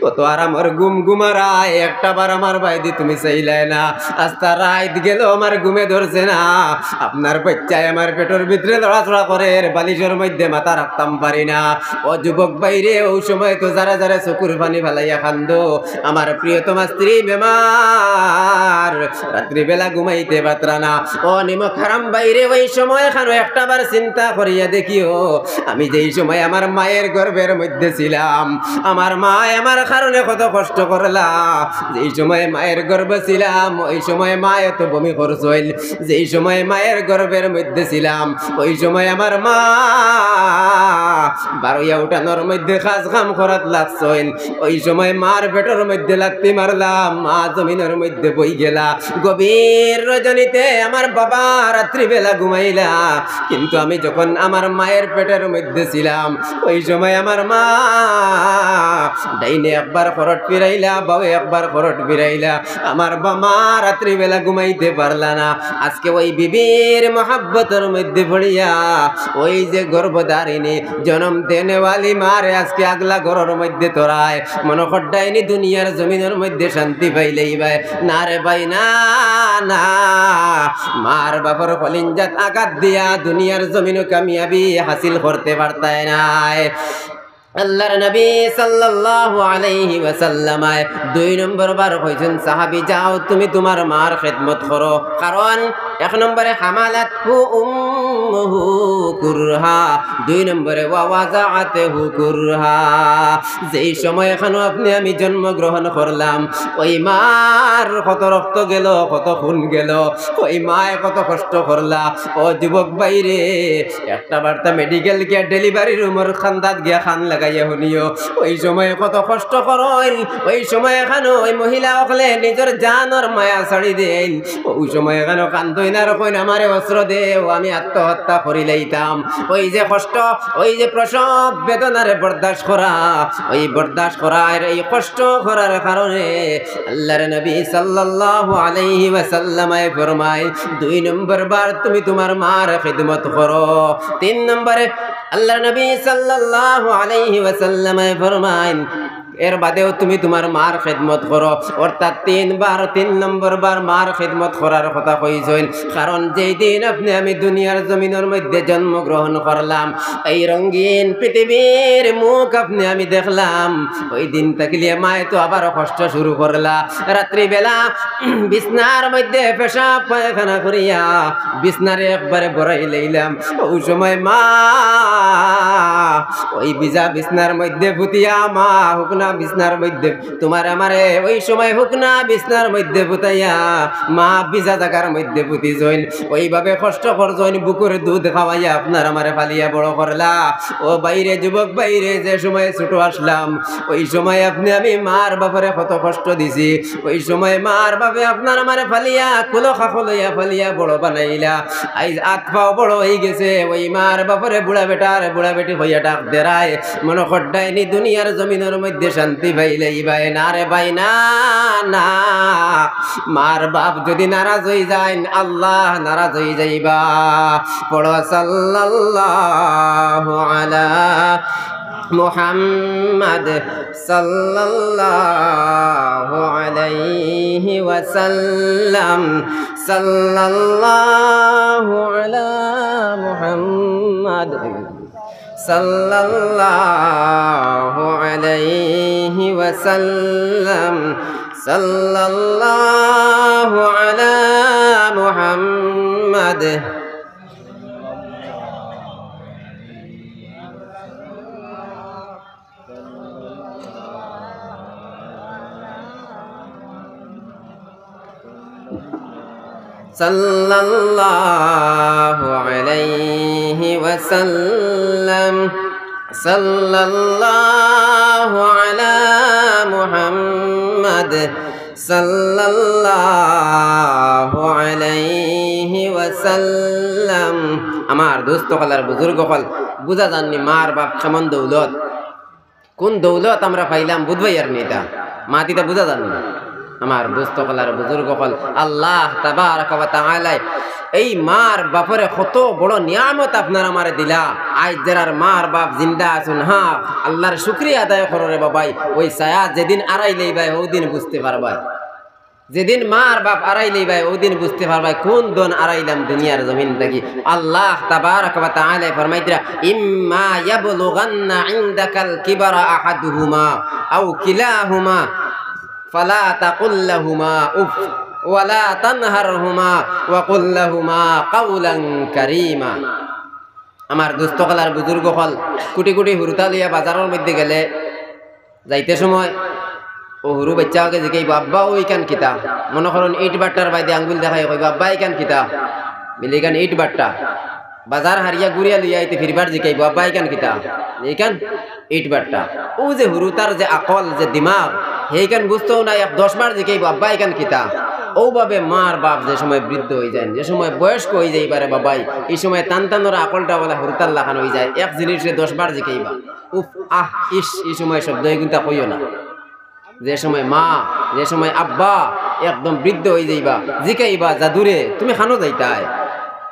অত আরামর ঘুম ঘুমারায়, একটা বার আমার বায়দি তুমি চাইলায় না, আস্তা রাইত গেল আমার ঘুমে ধরছে না, আপনার বাইচ্চায় আমার পেটর ভিতরে লড়াচড়া করের, বালিশর মধ্যে মাথা রাখতাম পারি না।" ও যুবক ভাইরে, ওই সময় তো যারা যারা চকুর পানি ফালাইয়া কান্দো, আমার প্রিয়তমা স্ত্রী বেমার, রাত্রিবেলা ঘুমাইতে পাররা না। ও নিমক হারাম ভাইরে, ওই সময় এখানো একটা বার চিন্তা করিয়া দেখিও, আমি যেই সময় আমার মায়ের গর্ভের মধ্যে ছিলাম, আমার মায় আমার কারণে কত কষ্ট করলা। যেই সময় মায়ের গর্ভে ছিলাম, ওই সময় মায় তো বমি করছইন। যেই সময় মায়ের গর্ভের মধ্যে ছিলাম, ওই সময় আমার মা বারইয়া উঠানোর মধ্যে কাজ কাম করাত লাগছইন। ওই সময় মার পেটর মধ্যে লাত্তি মারলাম, মা জমিনর মধ্যে বই গেলা। গভীর রজনীতে আমার বাবা রাত্রিবেলা ঘুমাইলা, কিন্তু আমি যখন আমার মায়ের পেটর মধ্যে ছিলাম, ওই সময় আমার মা ডাইনে একবার খরট ফিরাইলা, বাউয়ে একবার খরট ফিরাইলা। আমার বা-, মা রাত্রিবেলা ঘুমাইতে পারলা না। আজকে ওই বিবির মহব্বতর মধ্যে পড়িয়া ওই যে গর্ভধারিণী, জনম দেনেওয়ালি মারে আজকে আগলা ঘরর মধ্যে থরায়। মনো কররায়নি দুনিয়ার জমিনর মধ্যে শান্তি পাইলাইবায়। না রে ভাই, না, না। মার বাফর কলিঞ্জাত আঘাত দিয়া দুনিয়ার জমিনো কামিয়াবি হাসিল করতে পারতায় নায়। আল্লাহর নবী সাল্লাল্লাহু আলাইহি ওয়াসাল্লামে দুই নম্বর বার কইছইন, "সাহাবী, যাও, তুমি তুমার মার খেদমত করো।" কারণ এক নম্বরে হামালাতহু উম্মুহু কুরহা, দুই নম্বরে ওয়া ওয়াদাআতহু কুরহা। যেই সময় এখানো আপনে আমি জন্মগ্রহণ করলাম, ওই মার কত রক্ত গেল, কত খুন গেল, ওই মায় কত কষ্ট করলা। ও যুবক ভাইরে, একটা বার্তা মেডিকেল গিয়া ডেলিভারি রুমর কান্দাত গিয়া কান লাগাইয়া হুনিও। ওই সময় কত কষ্ট করইন, ওই সময় এখানো ওই মহিলা অকলে নিজর জানর মায়া ছাড়ি দেইন। ওই সময় এখানো কান্দইন আর কইন, "আমারে অস্ত্র দেও, আমি আত্মহত্যা করিলাইতাম।" ওই যে কষ্ট, ওই যে প্রসব বেদনারে বরদাস্ত করা, ওই বরদাস্ত করার, এই কষ্ট করার কারণে আল্লাহর নবী সাল্লাল্লাহু আলাইহি ওয়াসাল্লামে ফরমাইন, দুই নম্বর বার তুমি তুমার মার খেদমত করো। তিন নম্বরে আল্লাহর নবী সাল্লাল্লাহু আলাইহি ওয়াসাল্লামে ফরমাইন, এর বাদেও তুমি তুমার মার খেদমত করো। অর্থাৎ তিনবার, তিন নম্বর বার মার খেদমত করার কথা কইছইন। কারণ যেই দিন আপনে আমি দুনিয়ার জমিনর মধ্যে জন্মগ্রহণ করলাম, এই রঙিন পৃথিবীর মুখ আপনে আমি দেখলাম, ওই দিন থাকিলিয়া মায় তো আবার কষ্ট শুরু করলা। রাত্রিবেলা বিছনার মধ্যে পেশাব পায়খানা করিয়া বিছনারে একবারে ভরাই লইলাম। ওই সময় মা ওই ভিজা বিছনার মধ্যে ফুতিয়া, মা হুকনা বিছনার মধ্যে তুমার আমারে ওই সময় হুকনা বিছনার মধ্যে ফুতাইয়া মা ভিজা জাগার মধ্যে ফুতিছইন। ওইভাবে কষ্ট করছইন, বুকুর দুধ খাওয়াইয়া আপনার আমারে পালিয়া বড় করলা। ও ভাইরে, যুবক ভাইরে, যে সময় ছোট আছলাম, ওই সময় আপনে আমি মার বাফরে কত কষ্ট দিছি। ওই সময় মার বাফে আপনার আমারে পালিয়া, কুলো খাকো লইয়া পালিয়া বড় বানাইলা। আইজ আত পাও বড় অইগেছে, ওই মার বাফরে বুড়া বেটা আর বুড়া বেটি কইয়া ডাক দেরায়। মনো কররায়নি দুনিয়ার জমিনর মধ্যে শান্তি পাইলাইবায়। না রে ভাই, না, না। মার বাপ যুদি নারাজ অইযাইন, আল্লাহ নারাজ অইযাইবা। পড়ো সাল্লাল্লাহু আলা মুহাম্মাদ সাল্লাল্লাহু আলাইহি ওয়াসাল্লাম। সাল্লাল্লাহু আলা মুহাম্মাদ সাল্লাল্লাহু আলাইহি ওয়াসাল্লাম। সাল্লাল্লাহু আলা মুহাম্মাদ। সাল্লাল্লাহু আলাইহি ওয়াসাল্লাম। সাল্লাল্লাহু আলা মুহাম্মাদ সাল্লাল্লাহু আলাইহি ওয়াসাল্লাম। আমার দোস্ত অকল আর বুজুর্গ অকল, বুঝা যারনি মার বাপ সমান দৌলত। কুন দৌলত আমরা পাইলাম, বুঝবায় আর নি ইতা। মাতিতা বুঝা যারনি। আমার দোস্ত অকল আর বুজুর্গ অকল, আল্লাহ তাবারাকা ওয়া তাআলায় এই মার বাপরে কত বড় নিয়ামত আপনার আমারে দিলা। আইজ যারার মার বাপ জিন্দা আছইন, হ্যাঁ, আল্লাহর শুকরিয়া আদায় করো রে বাবাই। ওই ছায়া যেদিন আড়াইলাইবায়, ওদিন বুঝতে পারবায়। যেদিন মার বাপ আড়াইলাইবায়, ওদিন বুঝতে পারবায় কুন ধন আড়াইলাম দুনিয়ার জমিন থাকি। আল্লাহ তাবারাকা ওয়া তাআলায় ফরমাইতরা, "ইম্মা ইয়াবলুগান্না ইনদাকাল কিবারা আহাদুহুমা আও কিলাহুমা ফালা তাকুল লাহুমা উফ ওয়ালা তানহারহুমা ওয়া কুল লাহুমা কাওলান কারীমা।" আমার দোস্ত অকল আর বুজুর্গ অকল, কুটি কুটি হুরুতা লইয়া বাজারর মধ্যে গেলে, যাইতে সময় অউ হুরু বাইচ্চা অগে জিকাইবো, "আব্বা, অউ ইখান কিতা?" মনো করইন ইট ভাট্টার বায়দি আঙ্গুল দেখাইয়া কইবো, "আব্বা, ইখান কিতা?" বইলে, "ইখান ইট ভাট্টা।" বাজার হারিয়া ঘুরিয়া লইয়া আইতে ফিরবার জিকাইবো, "আব্বা, ইখান কিতা?" "ইখান ইট ভাট্টা।" অউ যে হুরুতার যে আকল, যে দিমাগ, হেইখান বুঝতো না, এক দশ বার জিকাইবো, "আব্বা, ইখান কিতা?" অউভাবে মার বাপ যে সময় বৃদ্ধ অইযাইন, যে সময় বয়স্ক অইযাইবা রে বাবাই, ই সময় তান তানর আকলটা অলা হুরুতার লাখান অইযায়, এক জিনিসরে দশ বার জিকাইবা। উফ, আহ, ইস, ই সময় শব্দ এগুনতা কইও না। যে সময় মা, যে সময় আব্বা একদম বৃদ্ধ অইযাইবা, জিকাইবা, "জাদুরে, তুমি কানো যাইতায়?"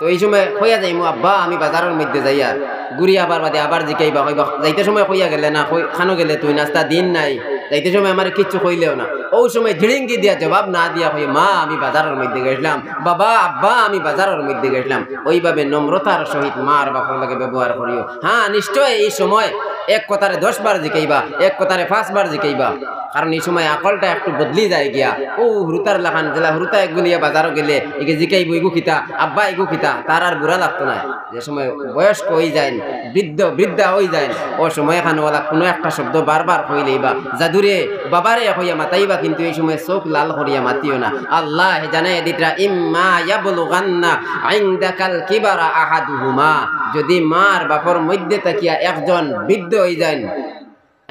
তো ই সময় কইয়া যাইমু, "আব্বা, আমি বাজারর মধ্যে যাইয়ার।" ঘুরি আবার বাদে আবার জিকাইবা, কইবা, "যাইতে সময় কইয়া গেলে না, কই-, কানো গেলে তুই? নাস্তা দিন নাই, যাইতে সময় আমারে কিচ্ছু কইলেও না।" অউ সময় ঝিড়িঙ্গি দিয়া জবাব না দিয়া কইও, "মা, আমি বাজারর মধ্যে গেছলাম, বাবা, আব্বা, আমি বাজারর মধ্যে গেছলাম।" অউভাবে নম্রতার সহিত মার বাপর লগে ব্যবহার করিও। হ্যাঁ, নিশ্চয় ই সময় এক কথারে দশ বার জিকাইবা, এক কথারে পাঁচ বার জিকাইবা, কারণ ই সময় আকলটা একটু বদলি যায় গিয়া। অউ হুরুতার লাখান, যেলা হুরুতা এগুলিয়া বাজারো গেলে এগে জিকাইবো, "ইগু কিতা? আব্বা, ইগু কিতা?" তার আর বুরা লাগতো নায়। যে সময় বয়স্ক অইযাইন, বৃদ্ধ, বৃদ্ধা অইযাইন, অউ সময়খানো অলা কুনু একটা শব্দ বারবার কইলাইবা, "জাদুরে, বাবারে" কইয়া মাতাইবা, কিন্তু ই সময় চউখ লাল করিয়া মাতিও না। আল্লায় জানাইয়া দিতরা, "ইম্মা ইয়াবলুগান্না ইনদাকাল কিবারা আহাদুহুমা।" যুদি মার বাপর মধ্যে থাকিয়া একজন বৃদ্ধ অইযাইন,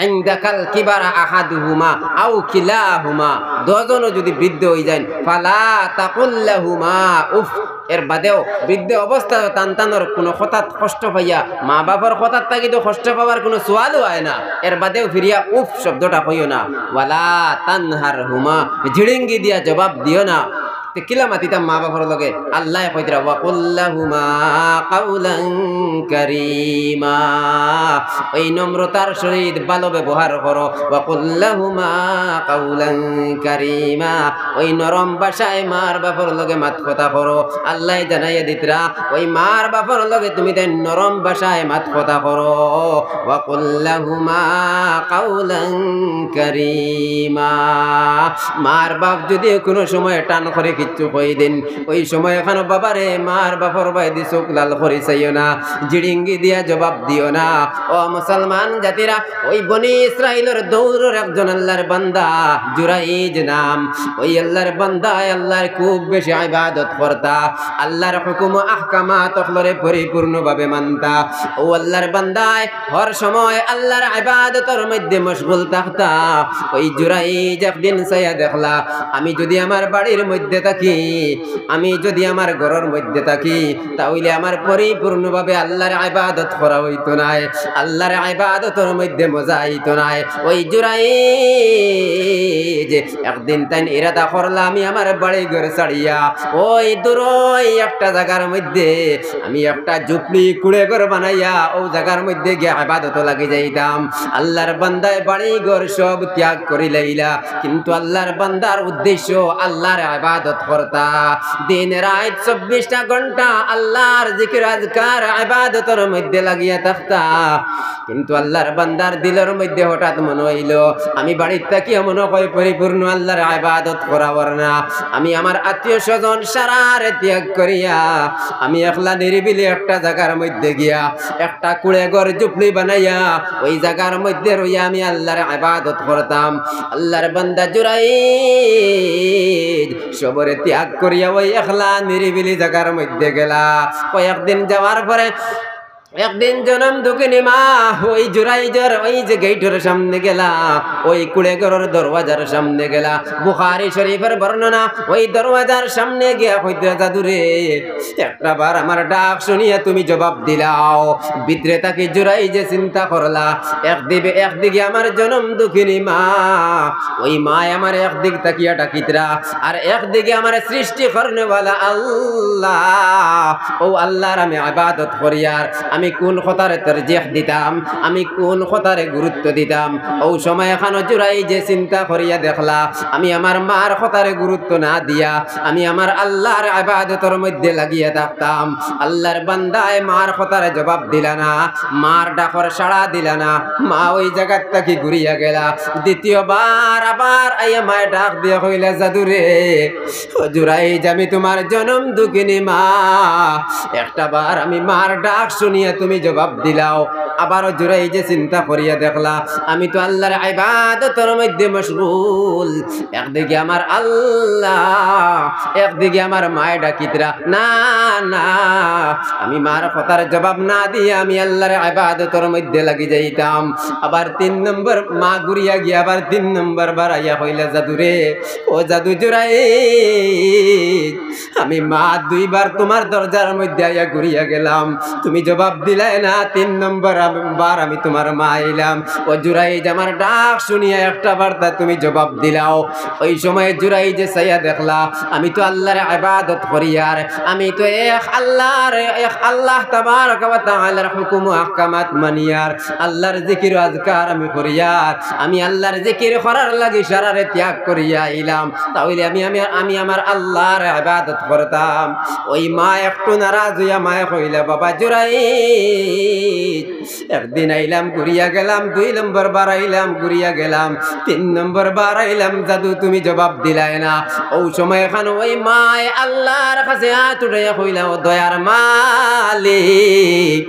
ইনদাকাল কিবারা আহাদুহুমা আও কিলাহুমা, দুইজনও যুদি বৃদ্ধ অইযাইন, ফালা তাকুল লাহুমা উফ, এর বাদেও বৃদ্ধ অবস্থায় তান তানর কুনু কথাত কষ্ট পাইয়া, মা বাপর কথাত থাকি তো কষ্ট পাওয়ার কুনু সওয়ালও আয় না, এর বাদেও ফিরিয়া উফ শব্দটা কইও না। ওয়ালা তানহারহুমা, ঝিড়িঙ্গি দিয়া জবাব দিও না। তে কিলা মাতিতাম মা বাপর লগে? আল্লায় কইতরা, "ওয়াকুল লাহুমা কাউলান কারীমা।" অউ নম্রতার সহিত ভালো ব্যবহার করো। "ওয়াকুল লাহুমা কাউলান কারীমা।" অউ নরম ভাষায় মার বাপর লগে মাত কথা করো। আল্লায় জানাইয়া দিতরা, অউ মার বাপর লগে তুমি তাইন নরম ভাষায় মাত কথা করো। "ওয়াকুল লাহুমা কাউলান কারীমা।" মার বাপ যুদি কুনু সময় টান করি কিচ্ছু কই দেইন, অউ সময়খানো বাবারে, মার বাপর বায়দি চউখ লাল করি চাইও না, ঝিড়িঙ্গি দিয়া জবাব দিও না। ও মুসলমান জাতিরা, অউ বনি ইসরাইলর দৌরর একজন আল্লার বান্দা, জুরাইজ নাম। অউ আল্লার বান্দায় আল্লার খুব বেশি ইবাদত করতা, আল্লার হুকুম আহকামাত অকলরে পরিপূর্ণভাবে মানতা। অউ আল্লার বান্দায় হর সময় আল্লার ইবাদতর মধ্যে মশগুল থাকতা। অউ জুরাইজ একদিন চাইয়া দেখলা, আমি যুদি আমার বাড়ির মধ্যে থাকি, আমি যদি আমার ঘরর মধ্যে থাকি, তা অইলে আমার পরিপূর্ণভাবে আল্লার ইবাদত করা অইতো নায়, আল্লার ইবাদতর মধ্যে মজা আইতো নায়। ওই জুরাইজ একদিন তাইন ইরাদা করলা, আমি আমার বাড়ি ঘর ছাড়িয়া ওই দূরই একটা জাগার মধ্যে আমি একটা ঝুপড়ি কুড়ে ঘর বানাইয়া অউ জাগার মধ্যে গিয়া ইবাদতো লাগি যাইতাম। আল্লার বান্দায় বাড়ি ঘর সব ত্যাগ করি লাইলা, কিন্তু আল্লার বান্দার উদ্দেশ্য আল্লার ইবাদত করতা। দিন রাইত চব্বিশটা ঘন্টা আল্লার জিকির আজকার ইবাদতর মধ্যে লাগিয়া থাকতা। কিন্তু আল্লার বান্দার দিলর মধ্যে হঠাৎ মনো অইলো, আমি বাড়িত থাকিয়া মনো কয় পরিপূর্ণ আল্লার ইবাদত করা অর না। আমি আমার আত্মীয় স্বজন সারারে ত্যাগ করিয়া আমি একলা নিরিবিলি একটা জাগার মধ্যে গিয়া একটা কুড়ে ঘর ঝুপড়ি বানাইয়া ওই জাগার মধ্যে রইয়া আমি আল্লার ইবাদত করতাম। আল্লার বান্দা জুরাইজ সবরে ত্যাগ করিয়া ওই একলা নিরিবিলি জাগার মধ্যে গেলা। কয়েকদিন যাওয়ার পরে একদিন জনম দুঃখিনী মা ওই জুরাইজর ওই যে গেইটর সামনে গেলা, ওই কুড়ে ঘরর দরওয়াজার সামনে গেলা। বুখারী শরীফর বর্ণনা, ওই দরওয়াজার সামনে গিয়া কইতরা, "জাদুরে, একটা বার আমার ডাক শুনিয়া তুমি জবাব দিলাও।" ভিতরে থাকি জুরাইজে চিন্তা করলা, একদিকে, একদিকে আমার জনম দুঃখিনী মা, ওই মায় আমার একদিক থাকিয়া ডাকিতরা, আর একদিকে আমার সৃষ্টি করনেওয়ালা আল্লাহ। অউ আল্লার আমি ইবাদত করিয়ার, আমি কুন কথারে তরজিহ দিতাম, আমি কুন কথারে গুরুত্ব দিতাম? অউ সময় এখানো জুরাইজে চিন্তা করিয়া দেখলা, আমি আমার মার কথারে গুরুত্ব না দিয়া আমি আমার আল্লার ইবাদতর মধ্যে লাগিয়া থাকতাম। আল্লার বান্দায় মার কথারে জবাব দিলা না, মার ডাকর সাড়া দিলা না, মা ওই জাগাত থাকি ঘুরিয়া গেলা। দ্বিতীয়বার আবার আইয়া মায় ডাক দিয়া কইলা, "জাদুরে, ও জুরাইজ, আমি তুমার জনম দুঃখিনী মা, একটা বার আমি মার ডাক শুনিয়া তুমি জবাব দিলাও।" আবারও জুরাইজে চিন্তা করিয়া দেখলা, আমি তো আল্লার ইবাদতর মধ্যে মশগুল, একদিকে আমার আল্লাহ, একদিকে আমার মায় ডাকিতরা। না, না, আমি মার কথার জবাব না দিয়া আমি আল্লার ইবাদতর মধ্যে লাগি যাইতাম। আবার তিন নম্বর মা ঘুরিয়া গিয়া আবার তিন নম্বর বার আইয়া কইলা, "জাদুরে, ও জাদু জুরাইজ, আমি মা দুইবার তুমার দরজার মধ্যে আইয়া ঘুরিয়া গেলাম, তুমি জবাব দিলায় না। তিন নম্বর আম-, বার আমি তুমার মা আইলাম। ও জুরাইজ, আমার ডাক শুনিয়া একটা বার্তা তুমি জবাব দিলাও।" ওই সময় জুরাইজে চাইয়া দেখলা, আমি তো আল্লার ইবাদত করিয়ার, আমি তো এক আল্লার, এক আল্লাহ তাবারাকা ওয়া তাআলার হুকুম ও আহকামাত মানিয়ার, আল্লার জিকির ও আজকার আমি করিয়ার, আমি আল্লার জিকির করার লাগি সারারে ত্যাগ করিয়া আইলাম। তা অইলে আমি, আমি, আমি আমার আল্লার ইবাদত করতাম। ওই মা একটু নারাজ অইয়া মায় কইলা, "বাবা জুরাইজ, একদিন আইলাম, ঘুরিয়া গেলাম, দুই নম্বর বার আইলাম, ঘুরিয়া গেলাম, তিন নম্বর বার আইলাম, জাদু তুমি জবাব দিলায় না।" অউ সময় এখানো ওই মায় আল্লার কাছে আত উঠাইয়া কইলা, "ও দয়ার মালিক,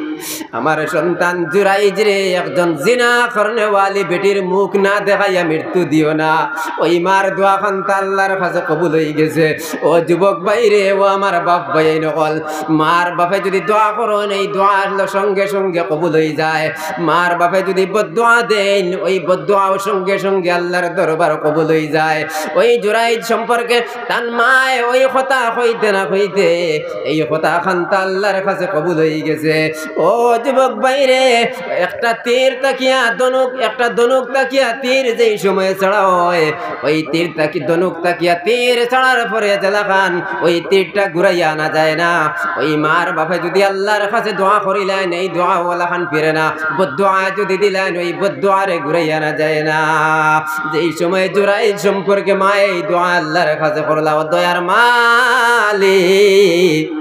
আমার সন্তান জুরাইজরে একজন জিনা করনেওয়ালি বেটির মুখ না দেখাইয়া মৃত্যু দিও না।" ওই মার দোয়া খান্তা আল্লার কাছে কবুল অইগেছে। ও যুবক ভাইরে, ও আমার বাপ ভাইয়াইন অকল, মার বাপে যুদি দোয়া করইন, এই দোয়া আল্লার সঙ্গে সঙ্গে কবুল অইযায়। মার বাপে যুদি বদদোয়া দেইন, ওই বদদোয়াও সঙ্গে সঙ্গে আল্লার দরবার কবুল অইযায়। ওই জুরাইজ সম্পর্কে তান মায় ওই কথা কইতে না কইতে এই কথা খান্তা আল্লার কাছে কবুল অইগেছে। ও যুবক ভাইরে, একটা তীর থাকিয়া ধনুক, একটা ধনুক থাকিয়া তীর যেই সময় ছাড়া অয়, ওই তীর থাকি, ধনুক থাকিয়া তীর ছাড়ার পরে যেলাখান ওই তীরটা ঘুরাইয়া আনা যায় না। ওই মার বাপে যুদি আল্লার কাছে দোয়া করিলাইন, এই দোয়া ওলাখান ফিরে না। বদদোয়া যুদি দিলাইন, ওই বদদোয়ারে ঘুরাইয়া আনা যায় না। যেই সময় জুরাইজ সম্পর্কে মায় এই দোয়া আল্লার কাছে করলা, "ও দয়ার মালিক,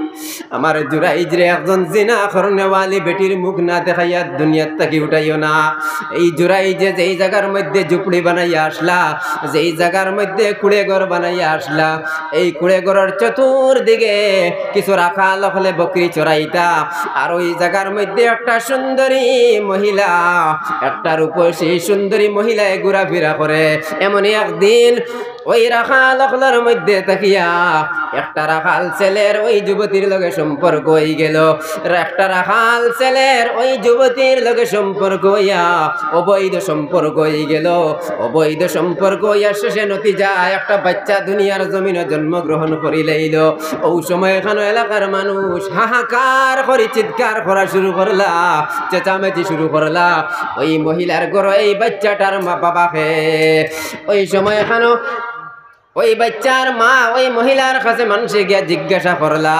আমার জুরাইজরে একজন জিনা করনেওয়ালি বেটির মুখ না দেখাইয়া দুনিয়ার থাকি উঠাইও না।" এই জুরাইজে যেই জাগার মধ্যে ঝুপড়ি বানাইয়া আসলা, যেই জাগার মধ্যে কুড়ে ঘর বানাইয়া আসলা, এই কুড়ে ঘরর চতুর্দিকে কিছু রাখাল অকলে বকরি চরাইতা, আর ওই জাগার মধ্যে একটা সুন্দরী মহিলা, একটা রূপসী সুন্দরী মহিলায় ঘুরাফিরা করে। এমনই একদিন ওই রাখাল অকলর মধ্যে থাকিয়া একটা রাখাল ছেলের ওই যুবতীর লগে সম্পর্ক অইগেলো। একটা রাখাল ছেলের ওই যুবতীর লগে সম্পর্ক অইয়া অবৈধ সম্পর্ক অইগেলো। অবৈধ সম্পর্ক অইয়া শেষে নতিজা একটা বাইচ্চা দুনিয়ার জমিনো জন্মগ্রহণ করিলাইলো। অউ সময়খানো এলাকার মানুষ হাহাকার করি চিৎকার করা শুরু করলা, চেঁচামেচি শুরু করলা। ওই মহিলার ঘরো এই বাইচ্চাটার মা বাবা কে। ওই সময়খানো ওই বাইচ্চার মা ওই মহিলার কাছে মানষে গিয়া জিজ্ঞাসা করলা,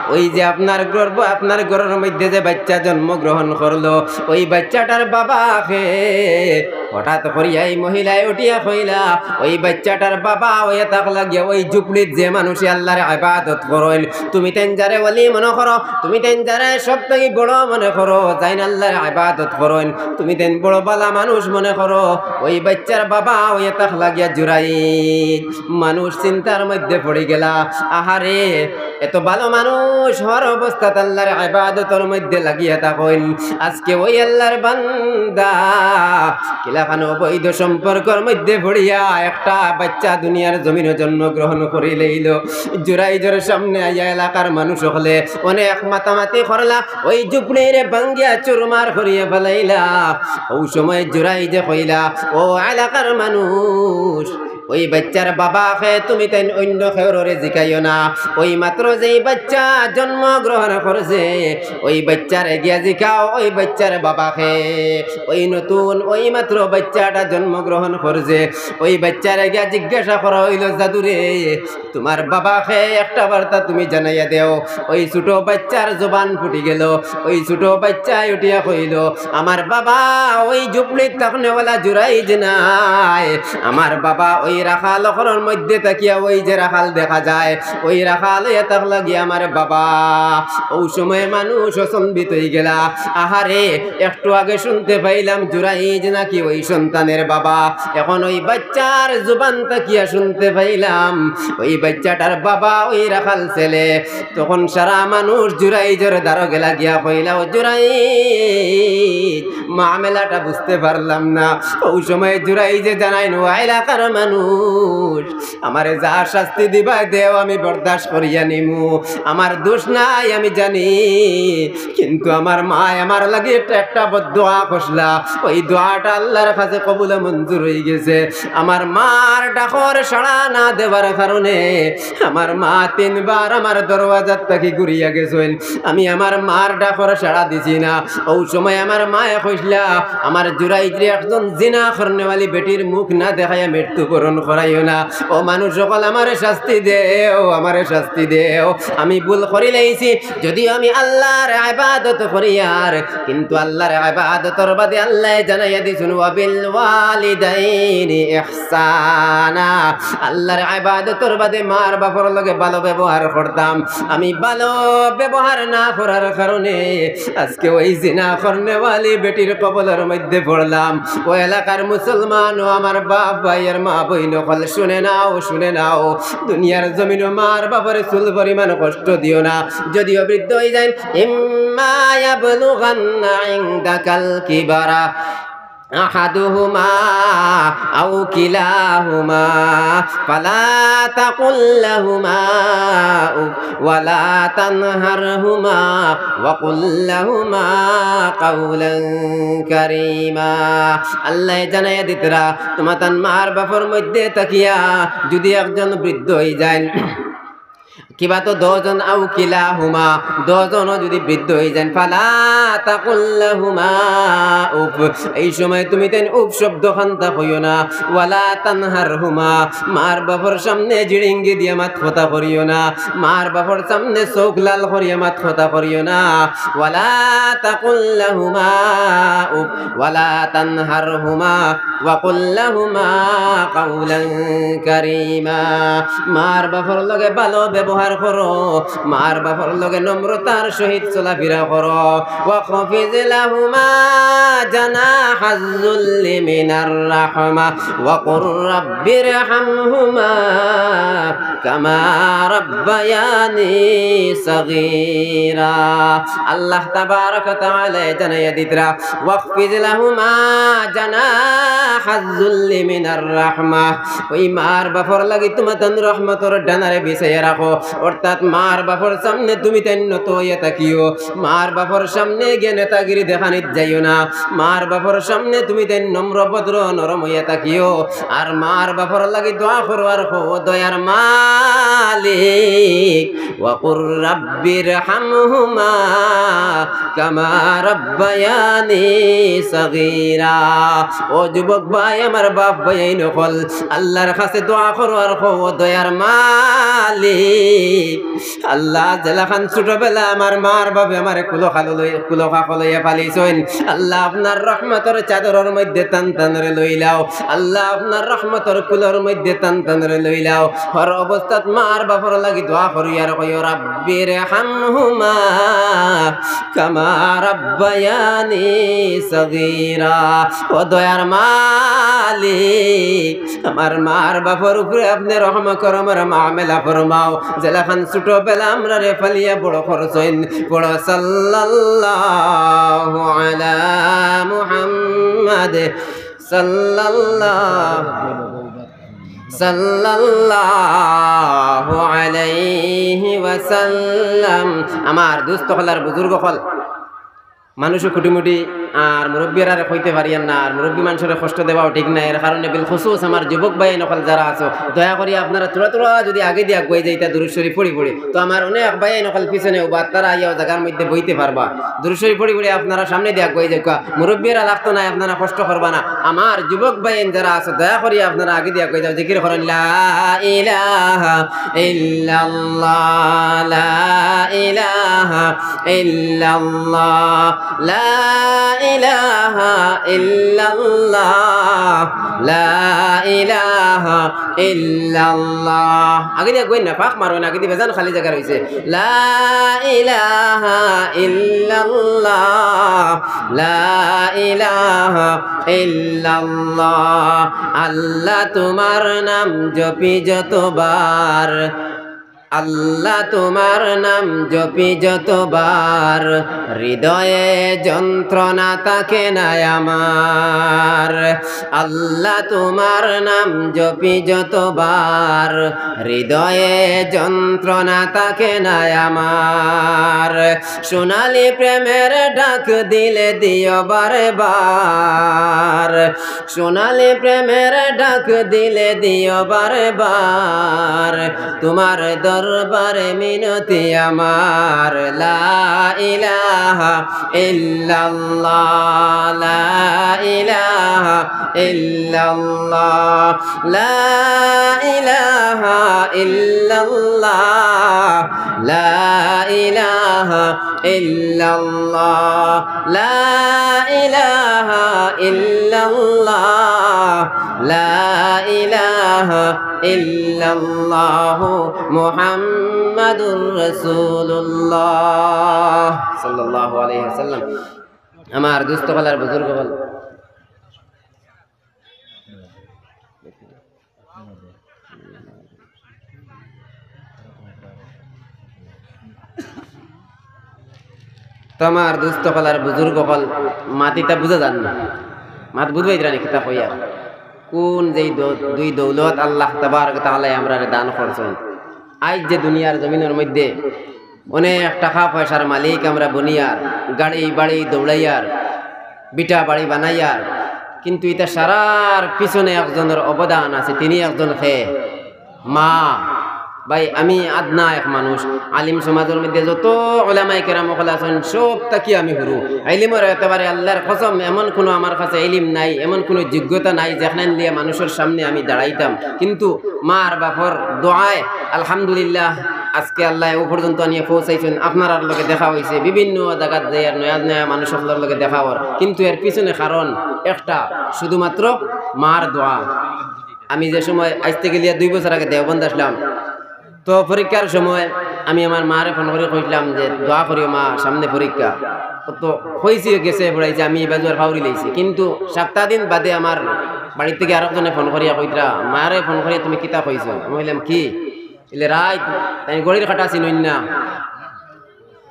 "ওই যে আপনার গর্ভ, আপনার ঘরর মধ্যে যে বাইচ্চা জন্মগ্রহণ করলো, ওই বাইচ্চাটার বাবা কে?" হঠাৎ করিয়া এই মহিলায় উঠিয়া কইলা, "ওই বাইচ্চাটার বাবা অইয়া থাকলা গিয়া ওই ঝুপড়িত যে মানুষে আল্লার ইবাদত করইন, তুমি তাইন যারে ওলি মনো করো, তুমি তাইন যারে সব থাকি বড় মনো করো, যাইন আল্লার ইবাদত করইন, তুমি তাইন বড় বালা মানুষ মনো করো, ওই বাইচ্চার বাবা অইয়া থাকলা গিয়া জুরাইজ।" মানুষ চিন্তার মধ্যে পড়ি গেলা, আহারে, এত ভালো মানুষ হওয়ার অবস্থাত আল্লার ইবাদতর মধ্যে লাগিয়া থাকইন, আজকে ওই আল্লার বান্দা কিলাখান অবৈধ সম্পর্কর মধ্যে পড়িয়া একটা বাইচ্চা দুনিয়ার জমিনো জন্মগ্রহণ করিলাইলো। জুরাইজর সামনে আইয়া এলাকার মানুষ অকলে অনেক মাতামাতি করলা, ওই ঝুপড়িরে ভাঙ্গিয়া চুরমার করিয়া ফালাইলা। অউ সময় জুরাইজে কইলা, "ও এলাকার মানুষ, ওই বাইচ্চার বাবা কে তুমি তাইন অইন্য কেউররে জিকাইও না। ওই মাত্র যেই বাইচ্চা জন্মগ্রহণ করছে, ওই বাইচ্চারে গিয়া জিকাও, ওই বাইচ্চার বাবা কে।" ওই নতুন, ওই মাত্র বাইচ্চাটা জন্মগ্রহণ করছে, ওই বাইচ্চারে গিয়া জিজ্ঞাসা করা অইলো, "জাদুরে, তুমার বাবা কে একটা বার্তা তুমি জানাইয়া দেও।" ওই ছোট বাইচ্চার জবান ফুটি গেলো। ওই ছোট বাইচ্চায় উঠিয়া কইলো, "আমার বাবা ওই ঝুপড়িত থাকনেওয়ালা জুরাইজ নায়, আমার বাবা ওই রাখাল অকলর মধ্যে থাকিয়া ওই যে রাখাল দেখা যায়, ওই রাখাল অইয়া থাকলা গিয়া আমার বাবা।" অউ সময় মানুষ অচম্বিত অইগেলা, আহারে, একটু আগে শুনতে পাইলাম জুরাইজ নাকি ওই সন্তানের বাবা, এখন ওই বাইচ্চার জবান থাকিয়া শুনতে পাইলাম ওই বাইচ্চাটার বাবা ওই রাখাল ছেলে। তখন সারা মানুষ জুরাইজর দ্বারো গেলা গিয়া কইলা, "ও জুরাইজ, মামলাটা বুঝতে পারলাম না।" অউ সময় জুরাইজে জানাইন, "ও এলাকার মানুষ, আমারে যা শাস্তি দিবায় দেও, আমি বরদাস্ত করিয়া নিমু। আমার দোষ নাই, আমি জানি, কিন্তু আমার মায় আমার লাগি একটা, একটা বদদোয়া করছলা, ওই দোয়াটা আল্লার কাছে কবুল মঞ্জুর অইগেছে। আমার মার ডাকর সাড়া না দেওয়ার কারণে আমার মা তিনবার আমার দরওয়াজার থাকি ঘুরিয়া গেছইন। আমি আমার মার ডাকর সাড়া দিছি না।" অউ সময় আমার মায়ে কইছলা, "আমার জুরাইজরে একজন জিনা করনেওয়ালি বেটির মুখ না দেখাইয়া মৃত্যুবরণ করাইও না। ও মানুষ অকল, আমারে শাস্তি দেও, আমারে শাস্তি দেও। আমি ভুল করিলাইছি, যদিও আমি আল্লার ইবাদত করিয়ার, কিন্তু আল্লার ইবাদতর বাদে আল্লায় জানাইয়া দিছইন, ওয়াবিল ওয়ালিদাইনি ইহসানা। আল্লার ইবাদতর বাদে মার বাপর লগে ভালো ব্যবহার করতাম। আমি ভালো ব্যবহার না করার কারণে আজকে ওই জিনা করনেওয়ালি বেটির কবলর মধ্যে পড়লাম।" ও এলাকার মুসলমান, ও আমার বাপ ভাই আর মা বইন অকল, শুনে নাও, শুনে নাও, দুনিয়ার জমিনো মার বাপরে চুল পরিমাণ কষ্ট দিও না। যদিও বৃদ্ধ অইযাইন, ইম্মা ইয়াবলুগান্না ইনদাকাল কিবারা আহাদুহুমা আও কিলাহুমা ফালা তাকুল লাহুমা উফ ওয়ালা তানহারহুমা ওয়া কুল লাহুমা কাওলান কারীমা। আল্লায় জানাইয়া দিতরা, তুমাতান মার বাপর মধ্যে থাকিয়া যুদি একজন বৃদ্ধ অইযাইন, কিবা তো দুইজন, আও কিলাহুমা, দুইজনও যুদি বৃদ্ধ অইযাইন, ফালা তাকুল লাহুমা উফ, এই সময় তুমি তাইন উফ শব্দ খান্তা কইও না। ওয়ালা তানহারহুমা, মার বাপর সামনে জিড়িঙ্গি দিয়া মাত কথা করিও না, মার বাপর সামনে চউখ লাল করিয়া মাত কথা করিও না। ওয়ালা তাকুল লাহুমা উফ ওয়ালা তানহারহুমা ওয়া কুল লাহুমা কাওলান কারীমা। মার বাপর লগে ভালো ব্যবহার ব্যবহার করো, মার বাপর লগে নম্রতার সহিত চলাফিরা করো। واخفض لهما جناح الذل من الرحمة وقل رب ارحمهما كما ربياني صغيرا। আল্লাহ তাবারাক ওয়া তাআলা জানাইয়া দিতরা, واخفض لهما جناح الذل من الرحمة। ওই মার বাপর লাগি তুমাতান রহমতর ডানারে বিছাইয়া রাখো, অর্থাৎ মার বাপর সামনে তুমিতাইন নত অইয়া থাকিও। মার বাপর সামনে গিয়া নেতাগিরি দেখানিত যাইও না। মার বাপর সামনে তুমিতাইন নম্র ভদ্র নরম অইয়া থাকিও। আর মার বাপর লাগি দোয়া করো আর কও, দয়ার মালিক, وقل رب ارحمهما كما ربياني صغيرا। ও যুবক ভাই, আমার বাপ ভাইয়াইন অকল, আল্লাহর কাছে দোয়া করো আর কও, দয়ার মালিক, আল্লাহ, যেলাখান ছোটবেলা আমার মার বাপে আমারে কুলো খালো লই-, কুলো খাকো লইয়া পালিছইন, আল্লাহ, আপনার রহমতর চাদরর মধ্যে তান তানরে লইলাও। আল্লাহ, আপনার রহমতর কুলর মধ্যে তান তানরে লইলাও। হর অবস্থাত মার বাপর লাগি দোয়া করি আর কইও, رب ارحمهما كما ربياني صغيرا। ও দয়ার মালিক, আমার মার বাপর উপরে আপনে রহম করমর মামেলা ফরমাও। যেলাখান ছোটবেলা আমরারে পালিয়া বড় করছইন, পড়ো সাল্লাল্লাহু আলা মুহাম্মাদ সাল্লাল্লাহু, সাল্লাল্লাহু আলাইহি ওয়াসাল্লাম। আমার দোস্ত অকল আর বুজুর্গ অকল, মানুষে খুটিমুটি আর মুরব্বিয়ারারে কইতে পারিয়ার না, আর মুরব্বি মানষরে কষ্ট দেওয়াও ঠিক না। এর কারণে বিলখুসুস আমার যুবক ভাইয়াইন অকল যারা আছো, দয়া করি আপনারা থুড়া থুড়া যদি আগেদি আগুয়াই যাইতা দুরুদ শরিফ পড়ি পড়ি, তো আমার অনেক ভাইয়াইন অকল পিছনে উবা, তারা আইয়াও জাগার মধ্যে বইতে পারবা। দুরুদ শরিফ পড়ি পড়ি আপনারা সামনেদি আগুয়াই যাউক্কা। মুরব্বিয়ারা লাগতো নায়, আপনারা কষ্ট করবা না। আমার যুবক ভাইয়াইন যারা আছো, দয়া করি আপনারা আগেদি আগুয়াই যাও, জিকির করইন, لا إله إلا الله، لا إله إلا الله، لا إله إلا الله، لا إله إلا الله। আগেদি আগুয়াইন না, ফাঁক মারইন, আগেদি বেজান খালি জাগা রইছে। لا إله إلا الله، لا إله إلا الله। আল্লাহ তুমার নাম জপি যতবার, আল্লাহ তুমার নাম জপি যতবার, হৃদয়ে যন্ত্রণা থাকে না আমার। আল্লাহ তুমার নাম জপি যতবার, হৃদয়ে যন্ত্রণা থাকে না আমার। সোনালি প্রেমের ডাক দিলে দিও বারবার, সোনালি প্রেমের ডাক দিলে দিও বারবার, তুমার দরবারে মিনতি আমার। لا إله إلا الله، لا إله إلا الله، لا إله إلا الله، لا إله إلا الله، لا إله إلا الله، لا إله إلا الله، محمد رسول الله، صلى الله عليه وسلم। আমার দোস্ত অকল আর বুজুর্গ অকল, তো আমার দোস্ত অকল আর বুজুর্গ অকল, মাত ইতা বুঝা যার না। মাত বুঝবায় ইতরা নি কিতা কইয়ার? কুন যেই দ-, দুই দৌলত আল্লাহ তাবারক ওয়া তাআলায় আমরারে দান করছইন। আইজ যে দুনিয়ার জমিনর মধ্যে অনেক টাকা পয়সার মালিক আমরা বনিয়ার, গাড়ি বাড়ি দৌড়াইয়ার, ভিটা বাড়ি বানাইয়ার, কিন্তু ইতা সারার পিছনে একজনর অবদান আছে, তিনি একজন কে? মা। ভাই, আমি আদনা এক মানুষ, আলিম সমাজর মধ্যে যত ওলামায়ে কেরাম অকল আছইন, সব থাকি আমি হুরু। ইলিমর এতবারে আল্লাহর কসম, এমন কুনু আমার কাছে ইলিম নাই, এমন কুনু যোগ্যতা নাই, যেখান লইয়া মানুষর সামনে আমি দাঁড়াইতাম। কিন্তু মার বাপর দোয়ায় আলহামদুলিল্লাহ, আজকে আল্লায় অউ পর্যন্ত আনিয়া পৌঁছাইছইন। আপনারার লগে দেখা অইছে, বিভিন্ন জাগাত যাইয়ার নয়া নয়া মানুষ অকলর লগে দেখা অওয়ার, কিন্তু এর পিছনে কারণ একটা, শুধুমাত্র মার দোয়া। আমি যে সময় আইজ থাকি লিয়া দুই বছর আগে দেওবন্দ আছলাম, তো পরীক্ষার সময় আমি আমার মারে ফোন করি কইলাম যে, "দোয়া করিও মা, সামনে পরীক্ষা।" তো কইছি, গেছে পড়াইছে, আমি ইবাজু আর ফাউরি লইছি। কিন্তু সাপ্তা দিন বাদে আমার বাড়ির থাকি আরক জনে ফোন করিয়া কইতরা, "মারে ফোন করিয়া তুমি কিতা কইছো?" আমি কইলাম, "কি?" ইলে রাইত, তাইন ঘড়ির কাটা চিনইন না,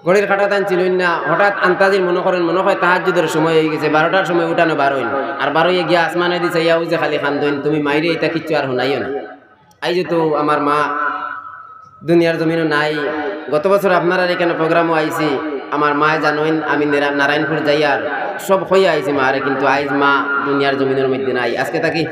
ঘড়ির কাটা তাইন চিনইন না। হঠাৎ আন্তাজি মনো করইন, মনো কয় তাহাজ্জুদর সময় অইগেছে, বারোটার সময় উঠানো বারইন। আর বারইয়া গিয়া আসমানেদি চাইয়া অউ যে খালি কান্দইন, "তুমি মাইরে ইতা কিচ্ছু আর হুনাইও না।" আইজ তো আমার মা দুনিয়ার জমিনো নাই। গত বছর আপনারার ইখানো প্রোগ্রামো আইছি, আমার মায় জানইন আমি নেরা-, নারায়ণপুর যাইয়ার, সব কইয়া আইছি মারে, কিন্তু আইজ মা দুনিয়ার জমিনর মধ্যে নাই। আজকে থাকি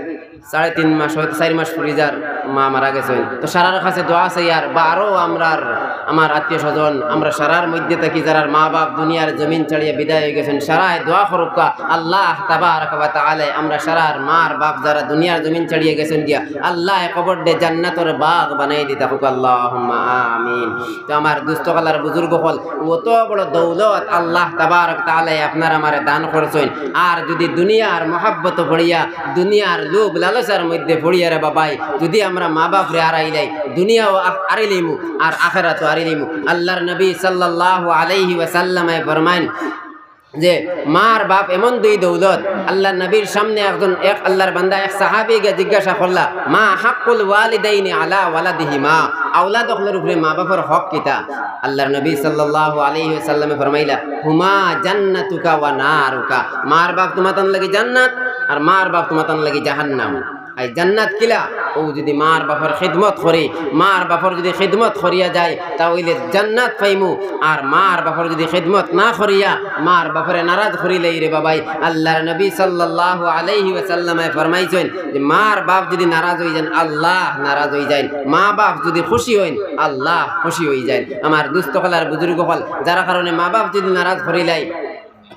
সাড়ে তিন মাস, হয়তো চাইর মাস ফুরি যার, মা মারা গেছইন। তো সারার কাছে দোয়া চাইয়ার, বা আরো আমরার, আমার আত্মীয় স্বজন, আমরা সারার মধ্যে থাকি যারার মা বাপ দুনিয়ার জমিন ছাড়িয়া বিদায় অইগেছইন, সারায় দোয়া করউক্কা, আল্লাহ তাবারাকা ওয়া তাআলায় আমরা সারার মার বাপ যারা দুনিয়ার জমিন ছাড়িয়া গেছইন গিয়া, আল্লায় কবররে জান্নাতর বাগ বানাই দিতা হউক, আল্লাহুম্মা আমিন। তো আমার দুস্ত অকল আর বুজুর্গ অকল, অত বড় দৌলত আল্লাহ তাবারাকা ওয়া তাআলায় আপনার আমারে দান করছইন। আর যুদি দুনিয়ার মহব্বত পড়িয়া, দুনিয়ার লোভ লালসার মধ্যে পড়িয়া রে বাবাই, যুদি আমরা মা বাপরে আরাইলাই, দুনিয়াও আ-, আরিলিমু আর আখেরাতও আরিলিমু। আল্লাহর নবী সাল্লাল্লাহু আলাইহি ওয়াসাল্লামে ফরমাইন, যে মার বাপ এমন দুই দৌলত। আল্লাহর নবীর সামনে একজন, এক আল্লাহর বান্দা, এক সাহাবী গিয়া জিজ্ঞাসা করলা, "মা হাক্কুল ওয়ালিদাইনি আলা ওয়ালাদিহিমা?" আওলাদ অকলর উপরে মা বাপর হক কিতা? আল্লাহর নবী সাল্লাল্লাহু আলাইহি ওয়াসাল্লামে ফরমাইলা, "হুমা জান্নাতুকা ওয়া নারুকা।" মার বাপ তুমাতান লাগি জান্নাত, আর মার বাপ তুমাতান লাগি জাহান্নাম। আর জান্নাত কিলা? অউ যুদি মার বাপর খিদমত করি, মার বাপর যুদি খিদমত করিয়া যাই, তা অইলে জান্নাত পাইমু। আর মার বাপর যুদি খিদমত না করিয়া, মার বাপরে নারাজ করিলাই রে বাবাই, আল্লাহর নবী সাল্লাল্লাহু আলাইহি ওয়াসাল্লামে ফরমাইছইন যে মার বাপ যুদি নারাজ অইযাইন, আল্লাহ নারাজ অইযাইন। মা বাপ যুদি খুশি অইন, আল্লাহ খুশি অইযাইন। আমার দুস্ত অকল আর বুজুর্গ অকল, যার কারণে মা বাপ যুদি নারাজ করিলাই,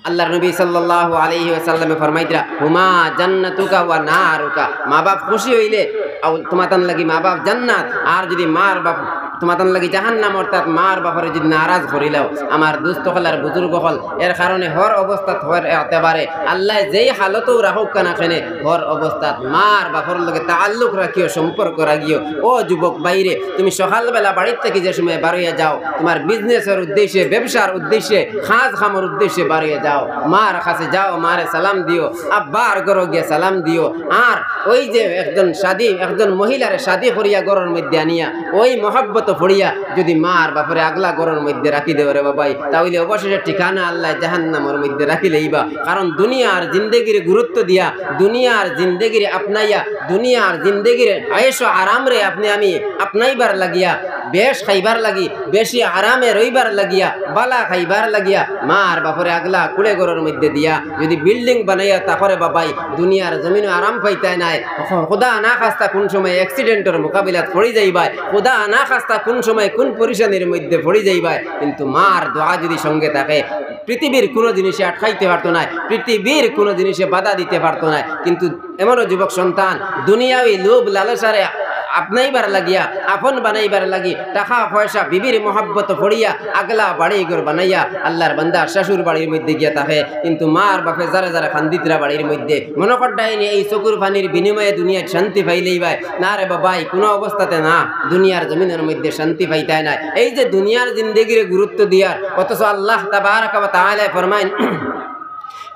আল্লাহর নবী সাল্লাল্লাহু আলাইহি ওয়াসাল্লামে ফরমাইতরা, "হুমা জান্নাতুকা ওয়া নারুকা।" মা বাপ খুশি অইলে আউ-, তুমাতান লাগি মা বাপ জান্নাত, আর যুদি মার বাপ তুমাতান লাগি জাহান্নাম, অর্থাৎ মার বাপরে যুদি নারাজ করিলাও, আমার দুস্ত অকল আর বুজুর্গ অকল, এর কারণে হর অবস্থাত, হর এতেবারে আল্লায় যেই হালতও রাখউক্কা না কেনে, হর অবস্থাত মার বাপর লগে তাআল্লুক রাখিও, সম্পর্ক রাখিও। ও যুবক ভাইরে, তুমি সকালবেলা বাড়ির থাকি যে সময় বারইয়া যাও, তুমার বিজনেসর উদ্দেশ্যে, ব্যবসার উদ্দেশ্যে, কাজ কামর উদ্দেশ্যে বারইয়া যাও, মার কাছে যাও, মারে সালাম দিও, আব্বার ঘরো গিয়া সালাম দিও। আর অউ যে একজন শাদী, একজন মহিলারে শাদী করিয়া ঘরর মধ্যে আনিয়া, অউ মহব্বত পড়িয়া যুদি মার বাপরে আগলা ঘরর মধ্যে রাখি দেও রে বাবাই, তা অইলে অবশেষে ঠিকানা আল্লায় জাহান্নামর মধ্যে রাখিলাইবা। কারণ দুনিয়ার জিন্দেগিরে গুরুত্ব দিয়া, দুনিয়ার জিন্দেগিরে আপনাইয়া, দুনিয়ার জিন্দেগিরে আয়েশ ও আরামরে আপনে আমি আপনাইবার লাগিয়া, বেশ খাইবার লাগি, বেশি আরামে রইবার লাগিয়া, বালা খাইবার লাগিয়া, মার বাপরে আগলা কুড়ে ঘরর মধ্যে দিয়া, যুদি বিল্ডিং বানাইয়া থাকো রে বাবাই, দুনিয়ার জমিনো আরাম পাইতায় নায়। খ-, খুদা না খাস্তা কুন সময় অ্যাক্সিডেন্টর মোকাবিলাত পড়ি যাইবায়, খুদা না খাস্তা কুন সময় কুন পরিশানির মধ্যে পড়ি যাইবায়, কিন্তু মার দোয়া যুদি সঙ্গে থাকে, পৃথিবীর কুনু জিনিসে আটকাইতে পারতো নায়, পৃথিবীর কুনু জিনিসে বাধা দিতে পারতো নায়। কিন্তু এমনও যুবক সন্তান দুনিয়াবি লোভ লালসারে আপনাইবার লাগিয়া, আপন বানাইবার লাগি, টাকা পয়সা, বিবির মহব্বত পড়িয়া আগলা বাড়ি ঘর বানাইয়া আল্লাহর বান্দা শ্বশুর বাড়ির মধ্যে গিয়া থাকে, কিন্তু মার বাপে যারে যারে কান্দিতরা বাড়ির মধ্যে, মনো করডাইনি এই চকুর পানির বিনিময়ে দুনিয়াত শান্তি পাইলাইবায়। না রে বাবাই, কুনু অবস্থাতে না, দুনিয়ার জমিনর মধ্যে শান্তি পাইতায় নায়। এই যে দুনিয়ার জিন্দেগিরে গুরুত্ব দিয়ার, অথচ আল্লাহ তাবারাকা ওয়া তাআলায় ফরমাইন,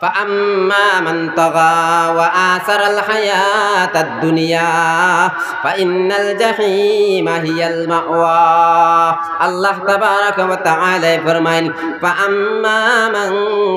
فأما من طغى وآثر الحياة الدنيا فإن الجحيم هي المأوى। আল্লাহ তাবারাকা ওয়া তাআলায় ফরমাইন, فأما من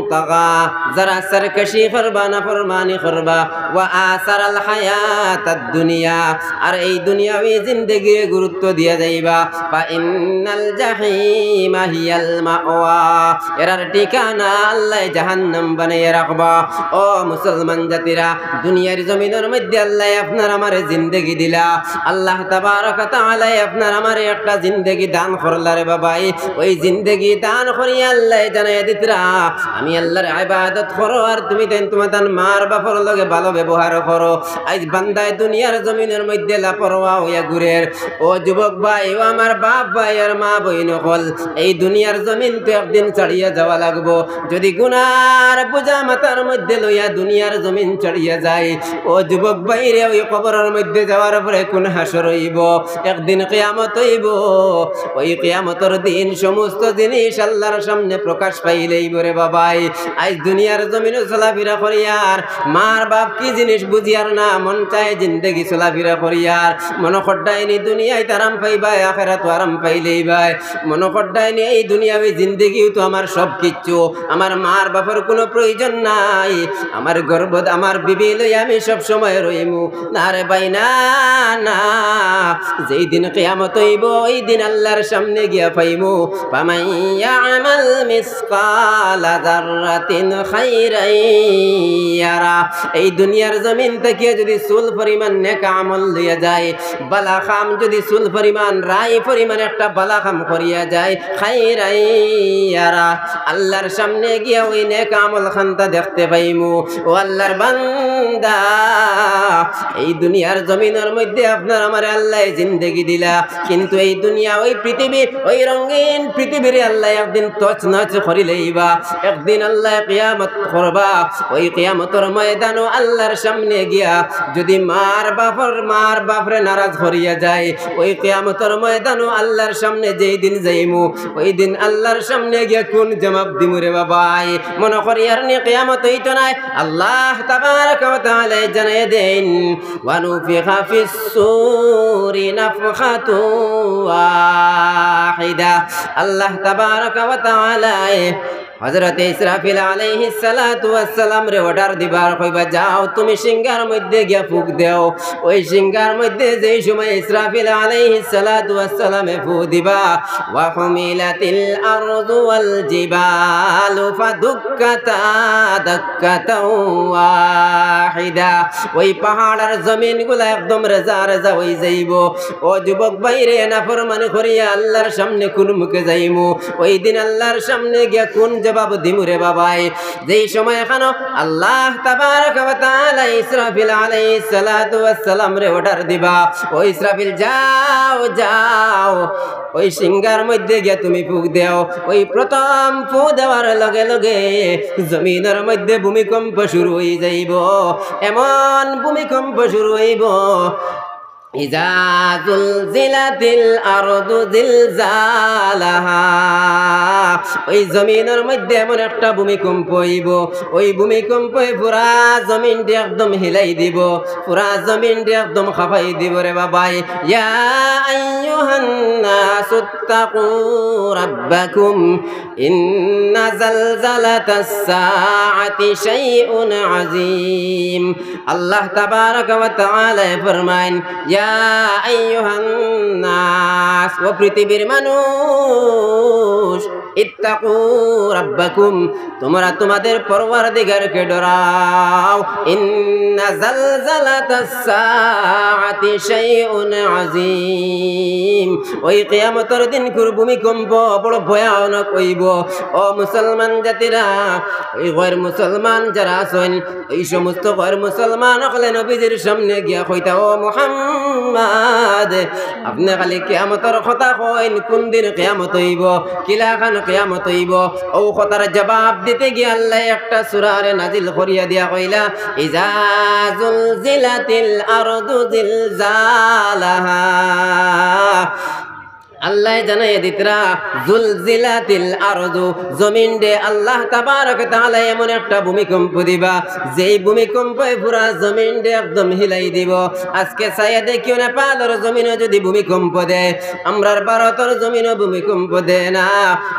طغى, যারা সরকশি করবা, নাফরমানি করবা, وآثر الحياة الدنيا, আর এই দুনিয়াবি জিন্দেগিরে গুরুত্ব দিয়া যাইবা, فإن الجحيم هي المأوى, এরার ঠিকানা আল্লায় জাহান্নাম বানাইয়া রাখবা। ও মুসলমান জাতিরা, দুনিয়ার জমিনর মধ্যে আল্লায় আপনার আমারে জিন্দেগি দিলা, আল্লাহ তাবারাকা ওয়া তাআলায় আপনার আমারে একটা জিন্দেগি দান করলা রে বাবাই। ওই জিন্দেগি দান করিয়া আল্লায় জানাইয়া দিতরা, আমি আল্লাহর ইবাদত করো আর তুমি তাইন তুমার তান মার বাপর লগে ভালো ব্যবহার করো। আইজ বান্দায় দুনিয়ার জমিনর মধ্যে লাপরওয়া অইয়া ঘুরের। ও যুবক ভাই, ও আমার বাপ ভাই আর মা বইন অকল, এই দুনিয়ার জমিন তো একদিন ছাড়িয়া যাওয়া লাগবো। যুদি গুনার বোঝা মাথার মধ্যে লইয়া দুনিয়ার জমিন ছাড়িয়া যায়। ও যুবক ভাইরে, ওই কবরর মধ্যে যাওয়ার পরে কুন হাশর অইবো? একদিন কিয়ামত অইবো। ওই কিয়ামতর দিন সমস্ত জিনিস আল্লাহর সামনে প্রকাশ পাইলাইবো রে বাবাই। আইজ দুনিয়ার জমিনো চলাফিরা করিয়ার, মার বাপ কি জিনিস বুঝিয়ার না, মন চায় জিন্দেগি চলাফিরা করিয়ার। মনো কররায়নি দুনিয়াত আরাম পাইবায়, আখেরাতো আরাম পাইলাইবায়। মনো কররায়নি এই দুনিয়াবি জিন্দেগিউ তো আমার সব কিচ্ছু, আমার মার বাপর কুনু প্রয়োজন নাই, আমার গর্ভত আমার বিবি লইয়া আমি সব সময় রইমু। না রে ভাই, না, না। যেই দিন কিয়ামত অইবো, ওই দিন আল্লাহর সামনে গিয়া পাইমু। فمن يعمل مثقال ذرة خيرا يره। এই দুনিয়ার জমিন থাকিয়া যদি চুল পরিমাণ নেক আমল লইয়া যায়, বালা কাম যদি চুল পরিমাণ, রাই পরিমাণ একটা বালা কাম করিয়া যায়, خيرا يره, আল্লাহর সামনে গিয়া ওই নেক আমল খান্তা দেখতে পাইমু। ও আল্লাহর বান্দা, এই দুনিয়ার জমিনর মধ্যে আপনার আমারে আল্লায় জিন্দেগি দিলা, কিন্তু এই দুনিয়া, ওই পৃথিবী, ওই রঙিন পৃথিবীরে আল্লায় একদিন তছনছ করিলাইবা। একদিন আল্লায় কিয়ামত করবা। ওই কিয়ামতর ময়দানো আল্লাহর সামনে গিয়া যদি মার বাপর, মার বাপরে নারাজ করিয়া যায়, ওই কিয়ামতর ময়দানো আল্লাহর সামনে যেই দিন যাইমু, ওই দিন আল্লাহর সামনে গিয়া কুন জবাব দিমু রে বাবাই? মনো করিয়ারনি কিয়ামত অইতো নায়। আল্লাহ তাবারাকা ওয়া তাআলায় জানাইয়া দেইন, ونفخ في الصور نفخة واحدة। আল্লাহ তাবারাকা ওয়া তাআলায় হযরতে ইসরাফিল আলাইহিস সালাতু ওয়াস সালামরে order দিবা আর কইবা, "যাও, তুমি শিঙ্গার মধ্যে গিয়া ফুক দেও।" ওই শিঙ্গার মধ্যে যেই সময় ইসরাফিল আলাইহিস সালাতু ওয়াস সালামে ফু দিবা, وحملت الأرض والجبال فدكتا دكة واحدة। ওই পাহাড় আর জমিনগুলা একদম রেজা রেজা অইযাইবো। ও যুবক ভাইরে, নাফরমানি করিয়া আল্লাহর সামনে কুন মুখে যাইমু? ওই দিন আল্লাহর সামনে গিয়া কুন জবাব দিমু রে বাবাই? যেই সময় এখানো আল্লাহ তাবারাকা ওয়া তাআলা ইসরাফিল আলাইহিস সালাতু ওয়াস সালামরে order দিবা, "ও ইসরাফিল, যাও, যাও, ওই শিঙ্গার মধ্যে গিয়া তুমি ফুক দেও।" ওই প্রথম ফু দেওয়ার লগে লগে জমিনর মধ্যে ভূমিকম্প শুরু অইযাইবো, এমন ভূমিকম্প শুরু অইবো, إذا زلزلت الأرض زلزالها। ওই জমিনর মধ্যে এমন একটা ভূমিকম্প অইবো, ওই ভূমিকম্পে পুরা জমিনটা একদম হিলাই দিবো, পুরা জমিনটা একদম খাপাই দিবো রে বাবাই। يا أيها الناس اتقوا ربكم إن زلزلة الساعة شيء عظيم। আল্লাহ তাবারাকা ওয়া তাআলায় ফরমাইন, "ইয়া আইয়ুহান নাস, ও পৃথিবীর মানুষ, ইত্তাকু রাব্বাকুম, তোমরা তোমাদের পরওয়ারদিগারকে ডরাও। ইন্না জালজালাতাস সাআতি শাইউন আযীম।" ওই কিয়ামতর দিনকুর ভূমিকম্প বড় ভয়ানক অইবো। ও মুসলমান জাতিরা, ওই গয়র মুসলমান যারা আছইন, এই সমস্ত গয়র মুসলমান অকলে নবীজির সামনে গিয়া কইতা, "ও মুহাম্মদ, আপনে খালি কিয়ামতর কথা কইন, কুন দিন কিয়ামত অইবো, কিলাখান কিয়ামত অইবো?" অউ কথার জবাব দিতে গিয়া আল্লায় একটা সূরারে নাজিল করিয়া দিয়া কইলা, "ইযা যুলজিলাতিল আরদু জিলজালাহা।" আল্লায় জানাইয়া দিতরা, "যুলজিলাতিল আরদু", জমিনরে আল্লাহ তাবারাক তাআলায় এমন একটা ভূমিকম্প দিবা, যেই ভূমিকম্পে পুরা জমিনরে একদম হিলাই দিবো। আজকে চাইয়া দেখিও, নেপালর জমিনো যুদি ভূমিকম্প দেয়, আমরার ভারতর জমিনো ভূমিকম্প দেয় না,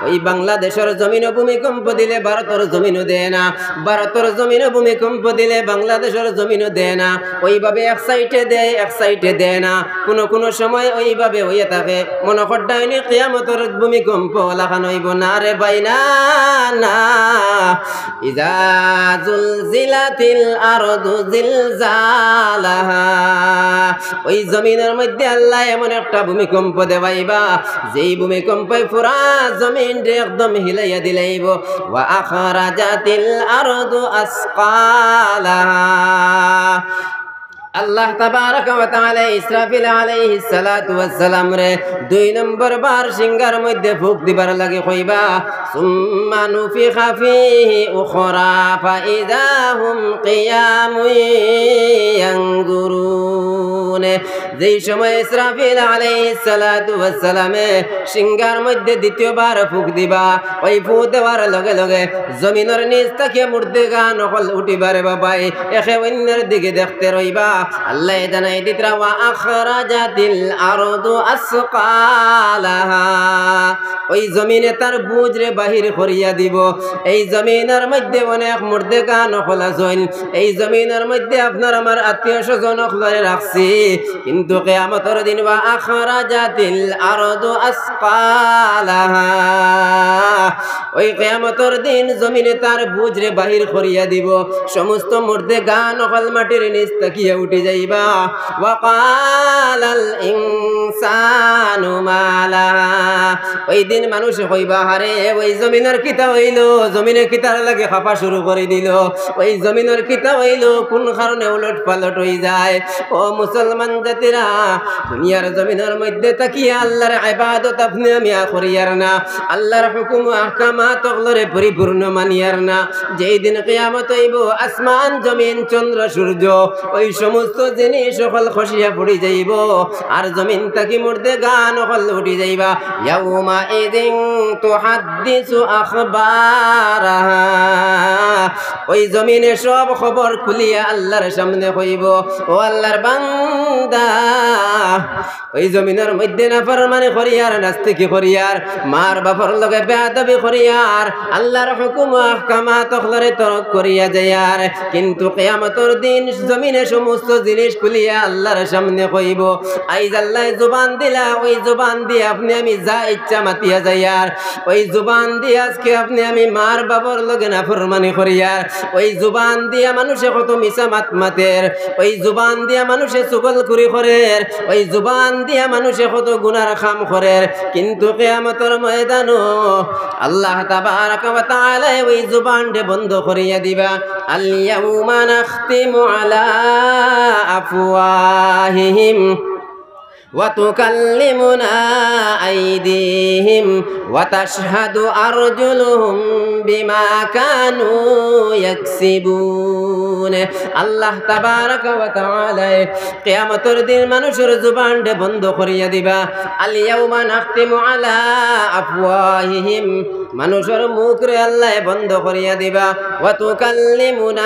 ওই বাংলাদেশর জমিনো ভূমিকম্প দিলে ভারতর জমিনো দেয় না, ভারতর জমিনো ভূমিকম্প দিলে বাংলাদেশর জমিনো দেয় না, ওইভাবে এক সাইডে দেয়, এক সাইডে দেয় না। কুনু কুনু সময় ওইভাবে অইয়া থাকে। মনো কররায়নি কিয়ামতর ভূমিকম্প অলাখান অইবো? না রে ভাই, না, না। ইযা যুলজিলাতিল আরদু জিলজালাহা। ওই জমিনর মধ্যে আল্লায় এমন একটা ভূমিকম্প দেবাইবা, যেই ভূমিকম্পে পুরা জমিনরে একদম হিলাইয়া দিলাইবো। ওয়া আখরাজাতিল আরদু আসকালাহা। আল্লাহ তাবারাকা ওয়া তাআলা ইসরাফিল আলাইহিস সালাতু ওয়াস সালামরে দুই নম্বর বার শিঙ্গার মধ্যে ফুক দিবার লাগি কইবা, সুম্মা নুফিখা ফিহি উখরা ফাইযা হুম কিয়ামুন ইয়ানজুরুন। যেই সময় ইসরাফিল আলাইহিস সালাতু ওয়াস সালামে শিঙ্গার মধ্যে দ্বিতীয়বার ফুক দিবা, ওই ফুক দেওয়ার লগে লগে জমিনর নিচ থাকিয়া মুর্দেগান অকল উঠিবা রে বাবাই, একে অইন্যর দিকে দেখতে রইবা। আল্লায় জানাই দিতরা, "ওয়া আখরাজাতিল আরদু আসকালাহা।" ওই জমিনে তার বুঝরে বাহির করিয়া দিবো। এই জমিনর মধ্যে অনেক মুর্দেগান অকল আছইন। এই জমিনর মধ্যে আপনার আমার আত্মীয় স্বজন অকলরে রাখছি, কিন্তু কিয়ামতর দিন, "ওয়া আখরাজাতিল আরদু আসকালাহা।" ওই কিয়ামতর দিন জমিনে তার বুঝরে বাহির করিয়া দিবো, সমস্ত মুর্দেগান অকল মাটির নিচ থাকিয়া উঠি যাইবা। "ওয়া ক্বালাল ইনসানু মা লাহা।" ওই দিন মানুষে কইবা, "হারে, ওই জমিনর কিতা অইলো? জমিনে কিতার লাগি কাঁপা শুরু করি দিলো? ওই জমিনর কিতা অইলো? কুন কারণে উলট পালট অই যায়?" ও মুসলমান জাতিরা, দুনিয়ার জমিনর মধ্যে থাকিয়া আল্লাহর ইবাদত আপনে আমি করিয়ার না, আল্লাহর হুকুম ও আহকামাত অকলরে পরিপূর্ণ মানিয়ার না, যেই দিন কিয়ামত অইবো, আসমান, জমিন, চন্দ্র, সূর্য, ওই সমস্ত জিনিস অকল খসিয়া পড়ি যাইবো, আর জমিন থাকি মুর্দেগান অকল উঠি যাইবা। ইয়াউমা ইযিন তুহাদ্দিসু আখবারাহা। ওই জমিনে সব খবর খুলিয়া আল্লাহর সামনে কইবো, "ও আল্লাহর বান্দা, ওই জমিনর মধ্যে নাফরমানি করিয়ার, নাস্তিকি করিয়ার, মার বাপর লগে বেয়াদবি করিয়ার, আল্লাহর হুকুম ও আহকামাত অকলরে তরক করিয়া যাইয়ার, কিন্তু কিয়ামতর দিন জমিনে সমস্ত জিনিস খুলিয়া আল্লাহর সামনে কইবো।" আইজ আল্লায় জুবান দিলা, ওই জুবান দিয়া আপনে আমি যা ইচ্ছা মাতিয়া যাইয়ার, ওই জুবান দিয়া আজকে আপনে আমি মার বাপর লগে নাফরমানি করিয়ার, ওই জুবান দিয়া মানুষে কত মিছা মাত মাতের, ওই জুবান দিয়া মানুষে চুগলখুরি করের, ওই জুবান দিয়া মানুষে কত গুনার কাম করের, কিন্তু কিয়ামতর ময়দানো আল্লাহ তাবারাকা ওয়া তাআলায় ওই জুবানরে বন্ধ করিয়া দিবা। আল ইয়াউমা নাখতিমু আলা আফওয়াহিহিম ওয়া তুকাল্লিমুনা আইদিহিম ওয়া তাশহাদু আরজুলুহুম বিমা কানু ইয়াকসিবুন। আল্লাহ তাবারাকা ওয়া তাআলায় কিয়ামতর দিন মানুষর জুবানরে বন্ধ করিয়া দিবা। আল ইয়াউমা নাখতিমু আলা আফওয়াহিহিম, মানুষর মুখরে আল্লায় বন্ধ করিয়া দিবা। ওয়া তুকাল্লিমুনা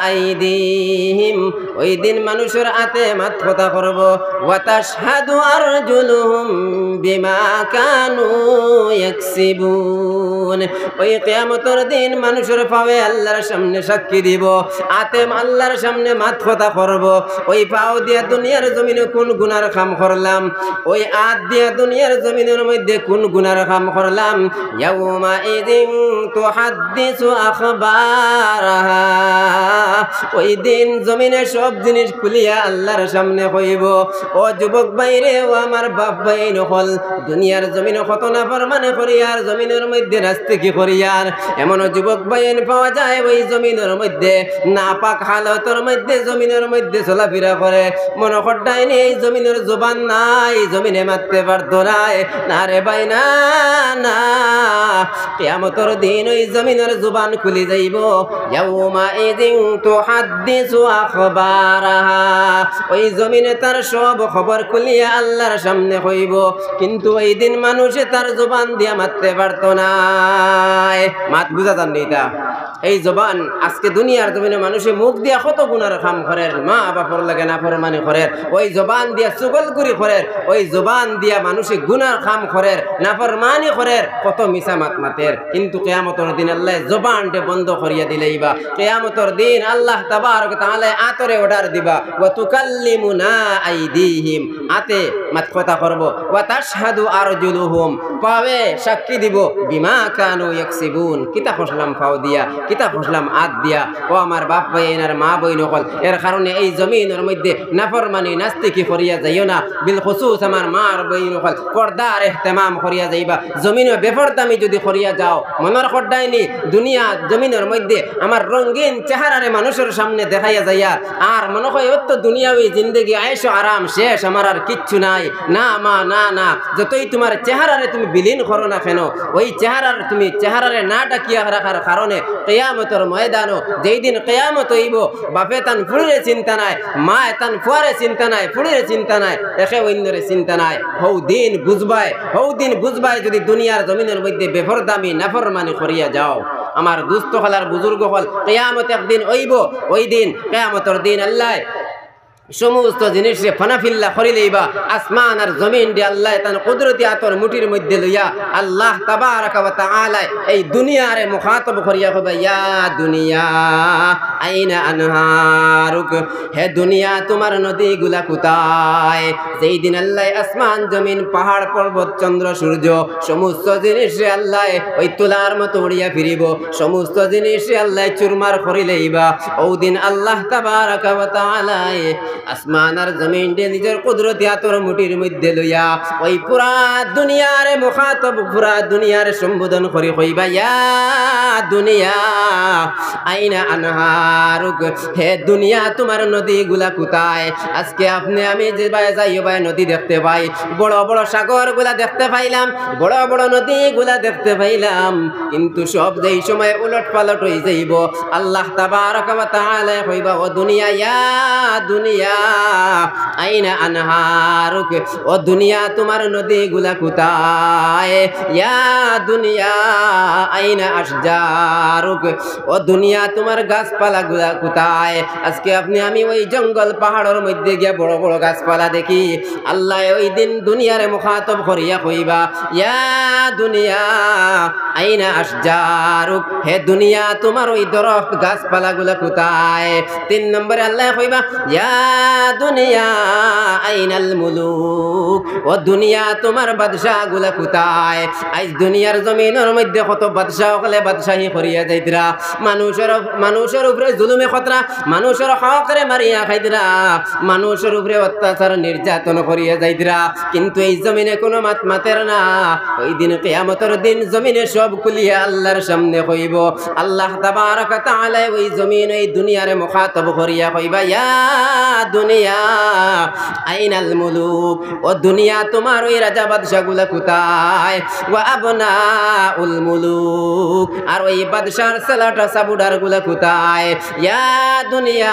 আইদিহিম, ওই দিন মানুষর আতে মাত কথা করবো। ওয়া তাশহাদু আরজুলুহুম বিমা কানু ইয়াকসিবুন, ওই কিয়ামতর দিন মানুষর পাওয়ে আল্লাহর সামনে সাক্ষী দিবো, আতে আল্লাহর সামনে মাত কথা করবো। ওই পাও দিয়া দুনিয়ার জমিনো কুন গুনার কাম করলাম, ওই আত দিয়া দুনিয়ার জমিনর মধ্যে কুন গুনার কাম করলাম। ইয়াউমা ইযিন তুহাদ্দিসু আখবারাহা, ওই দিন জমিনে সব জিনিস খুলিয়া আল্লাহর সামনে কইবো। ও যুবক ভাইরে, ও আমার বাপ ভাইন অকল, দুনিয়ার জমিনো কত নাফরমানি করিয়ার, জমিনর মধ্যে নাস্তিকি করিয়ার, এমন যুবক ভাইন পাওয়া যায় ওই জমিনর মধ্যে নাপাক হালতর মধ্যে জমিনর মধ্যে চলাফিরা করে। মনো করতায়নি এই জমিনর জুবান নাই, জমিনে মাততে পারতো নায়। না রে ভাই, না, না। কিয়ামতর দিন ওই জমিনর জুবান খুলি যাইবো। ইয়াউমা ইযিন তুহাদ্দিসু আখবারাহা। ওই জমিনে তার সব খবর খুলিয়া আল্লাহর সামনে কইবো, কিন্তু ওই দিন মানুষে তার জুবান দিয়া মাততে পারতো নায়। মাত বুঝা যার নি ইতা? এই জবান আজকে দুনিয়ার জমিনে মানুষে মুখ দিয়া কত গুনার কাম করের, মা বাপর লগে নাফরমানি করের, ওই জবান দিয়া চুগলখুরি করের, ওই জবান দিয়া মানুষে গুনার কাম করের, নাফরমানি করের, কত মিছা মাত মাতের। কিন্তু কিয়ামতর দিন আল্লায় জবানরে বন্ধ করিয়া দিলাইবা। কিয়ামতর দিন আল্লাহ তাবারক তাআলায় আতরে order দিবা, "ওয়া তুকাল্লিমুনা আইদিহিম", আতে মাত কথা করবো, "ওয়া তাশহাদু আরজুলুহুম", পাওয়ে সাক্ষী দিবো, "বিমা কানু ইয়াকসিবুন", কিতা করলাম পাও দিয়া, কিতা কইছলাম আত দিয়া? ও আমার বাপ ভাইয়াইন আর মা বইন অকল, এর কারণে এই জমিনর মধ্যে নাফরমানি নাস্তিকি করিয়া যাইও না। বিলখুসুস আমার মা আর বইন অকল, পর্দার এহতেমাম করিয়া যাইবা। জমিনো বেপরদামি যদি করিয়া যাও, মনর খড্ডাইনি দুনিয়া জমিনর মধ্যে আমার রঙিন চেহারারে মানুষর সামনে দেখাইয়া যাইয়ার, আর মনো কয় অত দুনিয়াবি জিন্দেগি, আয়েশো আরাম শেষ, আমার আর কিচ্ছু নাই। না মা, না, না, যতই তুমার চেহারারে তুমি বিলীন করো না কেন, ওই চেহারার তুমি চেহারারে না ঢাকিয়া রাখার কারণে কিয়ামতর ময়দানো, যেই দিন কিয়ামত অইবো, বাপে তান ফুড়িরে চিন্তা নাই, মায় তান ফুয়ারে চিন্তা নাই, ফুড়িরে চিন্তা নাই, একে অইন্যরে চিন্তা নাই। হউ দিন বুঝবায়, হউ দিন বুঝবায় যদি দুনিয়ার জমিনর মধ্যে বেপরদামি নাফরমানি করিয়া যাও। আমার দুস্ত অকল আর বুজুর্গ অকল, কিয়ামত একদিন অইবো, ওই দিন, কিয়ামতর দিন আল্লায় সমস্ত জিনিসরে ফানাফিল্লা করি লইবা। আসমান আর জমিনরে আল্লায় তান কুদরতি আতর মুঠির মধ্যে লইয়া আল্লাহ তাবারাকা ওয়া তাআলায় এই দুনিয়ারে মুখাতব করিয়া কইবা, "ইয়া দুনিয়া, আইনা আনহারুক?" হে দুনিয়া, তুমার নদীগুলা কুথায়? যেই দিন আল্লায় আসমান, জমিন, পাহাড়, পর্বত, চন্দ্র, সূর্য, সমস্ত জিনিসরে আল্লায় ওই তুলার মতো উড়িয়া ফিরিবো, সমস্ত জিনিসরে আল্লায় চুরমার করি লইবা। ওই দিন আল্লাহ তাবারাকা ওয়া তাআলায় আসমান আর জমিনরে নিজর কুদরতি আতর মুঠির মধ্যে লইয়া ওই পুরা দুনিয়ারে মুখাতব, পুরা দুনিয়ারে সম্বোধন করি কইবা, "ইয়া দুনিয়া, আইনা আনহারুক?" হে দুনিয়া, তুমার নদীগুলা কুথায়? আজকে আপনে আমি যেবায় যাই, ওবায় নদী দেখতে পাই, বড় বড় সাগরগুলা দেখতে পাইলাম, বড় বড় নদীগুলা দেখতে পাইলাম, কিন্তু সব যেই সময় উলট পালট অই যাইবো, আল্লাহ তাবারাকা ওয়া তাআলায় কইবা, "ও দুনিয়া, ইয়া দুনিয়া, আইনা আনহারুক?" ও দুনিয়া, তুমার নদীগুলা কুথায়? ইয়া দুনিয়া, আইনা আশজারুক? ও দুনিয়া, তুমার গাছপালাগুলা কুথায়? আজকে আপনে আমি ওই জঙ্গল পাহাড়র মধ্যে গিয়া বড় বড় গাছপালা দেখি। আল্লায় ওই দিন দুনিয়ারে মুখাতব করিয়া কইবা, "ইয়া দুনিয়া, আইনা আশজারুক?" হে দুনিয়া, তুমার ওই দরখত গাছপালাগুলা কুথায়? তিন নম্বরে আল্লায় কইবা, "ইয়া দুনিয়া, আইনাল মুলুক?" ও দুনিয়া, তুমার বাদশাগুলা কুথায়? আইজ দুনিয়ার জমিনর মধ্যে কত বাদশা অকলে বাদশাহি করিয়া যাইতরা, মানুষর, মানুষর উপরে জুলুমে করতরা, মানুষর হকরে মারিয়া খাইতরা, মানুষর উপরে অত্যাচার নির্যাতন করিয়া যাইতরা, কিন্তু এই জমিনে কুনু মাত মাতের না। ওই দিন কিয়ামতর দিন জমিনে সব খুলিয়া আল্লার সামনে কইবো। আল্লাহ তাবারাকা তাআলায় ওই জমিন, ওই দুনিয়ারে মুখাতব করিয়া কইবা, "ইয়া দুনিয়া, আইনাল মুলুক?" ও দুনিয়া, তুমার ওই রাজা বাদশাগুলা কুথায়? "ওয়া আবনাউল মুলুক?" আর ওই বাদশার ছেলেটা সাবুডারগুলা কুথায়? "ইয়া দুনিয়া,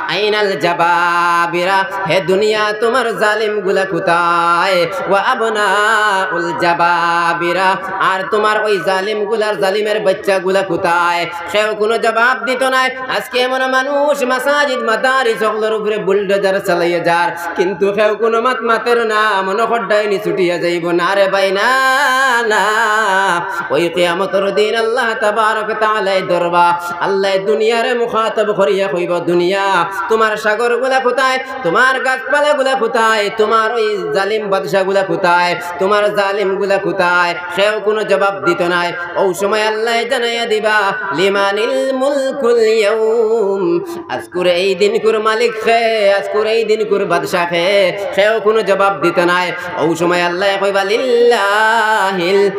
আইনাল জাবাবিরা?" হে দুনিয়া, তুমার জালিমগুলা কুথায়? "ওয়া আবনাউল জাবাবিরা?" আর তুমার ওই জালিমগুলার জালিমের বাচ্চাগুলা কুথায়? কেউ কুনু জবাব দিতো নায়। আজকে এমন মানুষ মাসাজিদ মাদারিস অকলর উপরে বুলডোজার চালাইয়া যার, কিন্তু কেউ কুনু মাত মাতের না, মনো করডাইনি ছুটিয়া যাইবো। না রে ভাই, না, না। ওই কিয়ামতর দিন আল্লাহ তাবারাকা তাআলায় ধরবা। আল্লায় দুনিয়ারে মুখাতব করিয়া কইবো, "দুনিয়া, তুমার সাগরগুলা কুথায়? তুমার গাছপালাগুলা কুথায়? তুমার ওই জালিম বাদশাগুলা কুথায়? তুমার জালিমগুলা কুথায়?" কেউ কুনু জবাব দিতো নায়। ওই সময় আল্লায় জানাইয়া দিবা, "লিমানিল মুলকুল ইয়াউম?" আজকুর এই দিনকুর মালিক কে, আজকুর এই দিনকুর বাদশা কে? কেউ কুনু জবাব দিতো নায়। ওই সময় আল্লায় কইবা, "লিল্লাহিল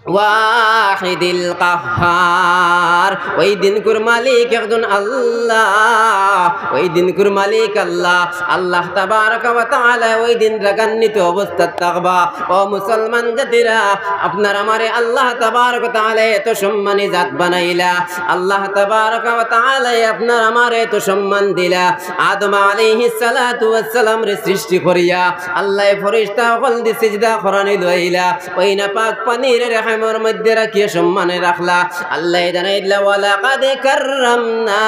ওয়াহিদিল কাহহার।" ওই দিনকুর মালিক একজন আল্লাহ, ওই দিনকুর মালিক আল্লাহ। আল্লাহ তাবারাকা ওয়া তাআলা ওই দিন রাগান্বিত অবস্থাত থাকবা। ও মুসলমান জাতিরা, আপনার আমারে আল্লাহ তাবারাকা ওয়া তাআলা এত সম্মানী জাত বানাইলা, আল্লাহ তাবারাকা ওয়া তাআলা আপনার আমারে এত সম্মান দিলা। আদম আলাইহিস সালাতু ওয়াস সালামরে সৃষ্টি করিয়া আল্লায় ফিরিস্তা অকলদি সিজদা করানি লইলা। ওই নাপাক পানিরে রেহেমর মধ্যে রাখিয়া সম্মানে রাখলা। আল্লায় জানাই দিলা, "ওয়ালাকাদ কাররামনা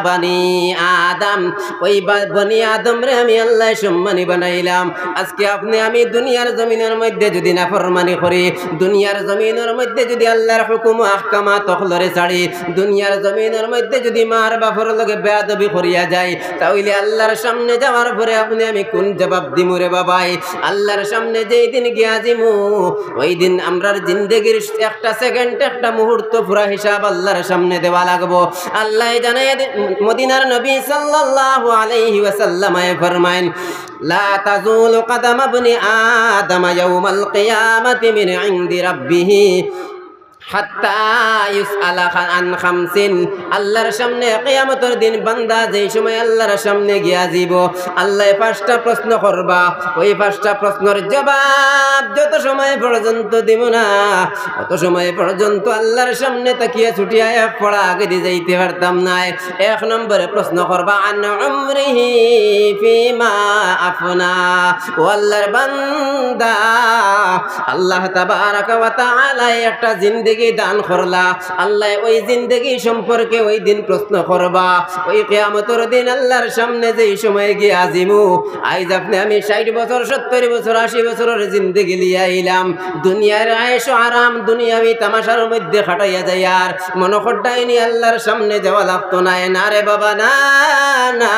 বানি আদম।" ওই বা-, বনি আদমরে আমি আল্লায় সম্মানী বানাইলাম। আজকে আপনে আমি দুনিয়ার জমিনর মধ্যে যুদি নাফরমানি করি, দুনিয়ার জমিনর মধ্যে যুদি আল্লার হুকুম ও আহকামাত অকলরে ছাড়ি, দুনিয়ার জমিনর মধ্যে যুদি মার বাপর লগে বেয়াদবি করিয়া যাই, তা অইলে আল্লার সামনে যাওয়ার পরে আপনে আমি কুন জবাব দিমু রে বাবাই? আল্লার সামনে যেই দিন গিয়া যিমু, ওই দিন আমরার জিন্দেগির একটা সেকেন্ড, একটা মুহূর্ত পুরা হিসাব আল্লাহর সামনে দেওয়া লাগবো। আল্লায় জানাইয়া দি-, মদিনার নবী সাল্লাল্লাহু আলাইহি ওয়াসাল্লামে ফরমাইন, "লা তাজুলু কাদামা ইবনি আদামা ইয়াউমাল কিয়ামাতি মিন ইনদি রাব্বিহি হাত্তা ইউসআলা আন খামসিন।" আল্লাহর সামনে কিয়ামতর দিন বান্দা যেই সময় আল্লাহর সামনে গিয়া যিবো, আল্লায় পাঁচটা প্রশ্ন করবা। ওই পাঁচটা প্রশ্নর জবাব যত সময় পর্যন্ত দিমু না, অত সময় পর্যন্ত আল্লাহর সামনে তাকিয়া ছুটিয়া এক পড়া আগেদি যাইতে পারতাম নায়। এক নম্বরে প্রশ্ন করবা, "আন উমরিহি ফিমা আফনা।" ও আল্লাহর বান্দা, আল্লাহ তাবারাকা ওয়া তাআলায় একটা জিন্দেগি দান করলা। আল্লায় ওই জিন্দেগি সম্পর্কে ওই দিন প্রশ্ন করবা। ওই কিয়ামতর দিন আল্লাহর সামনে যেই সময় গিয়া যিমু, আইজ আপনে আমি ষাইট বছর, সত্তইর বছর, আশি বছরর জিন্দেগি লইয়া আইলাম। দুনিয়ার আয়েশ ও আরাম, দুনিয়াবি তামাশার মধ্যে কাটাইয়া যাইয়ার। মনো কররায়নি আল্লাহর সামনে যাওয়া লাগতো নায়। না রে বাবা, না, না।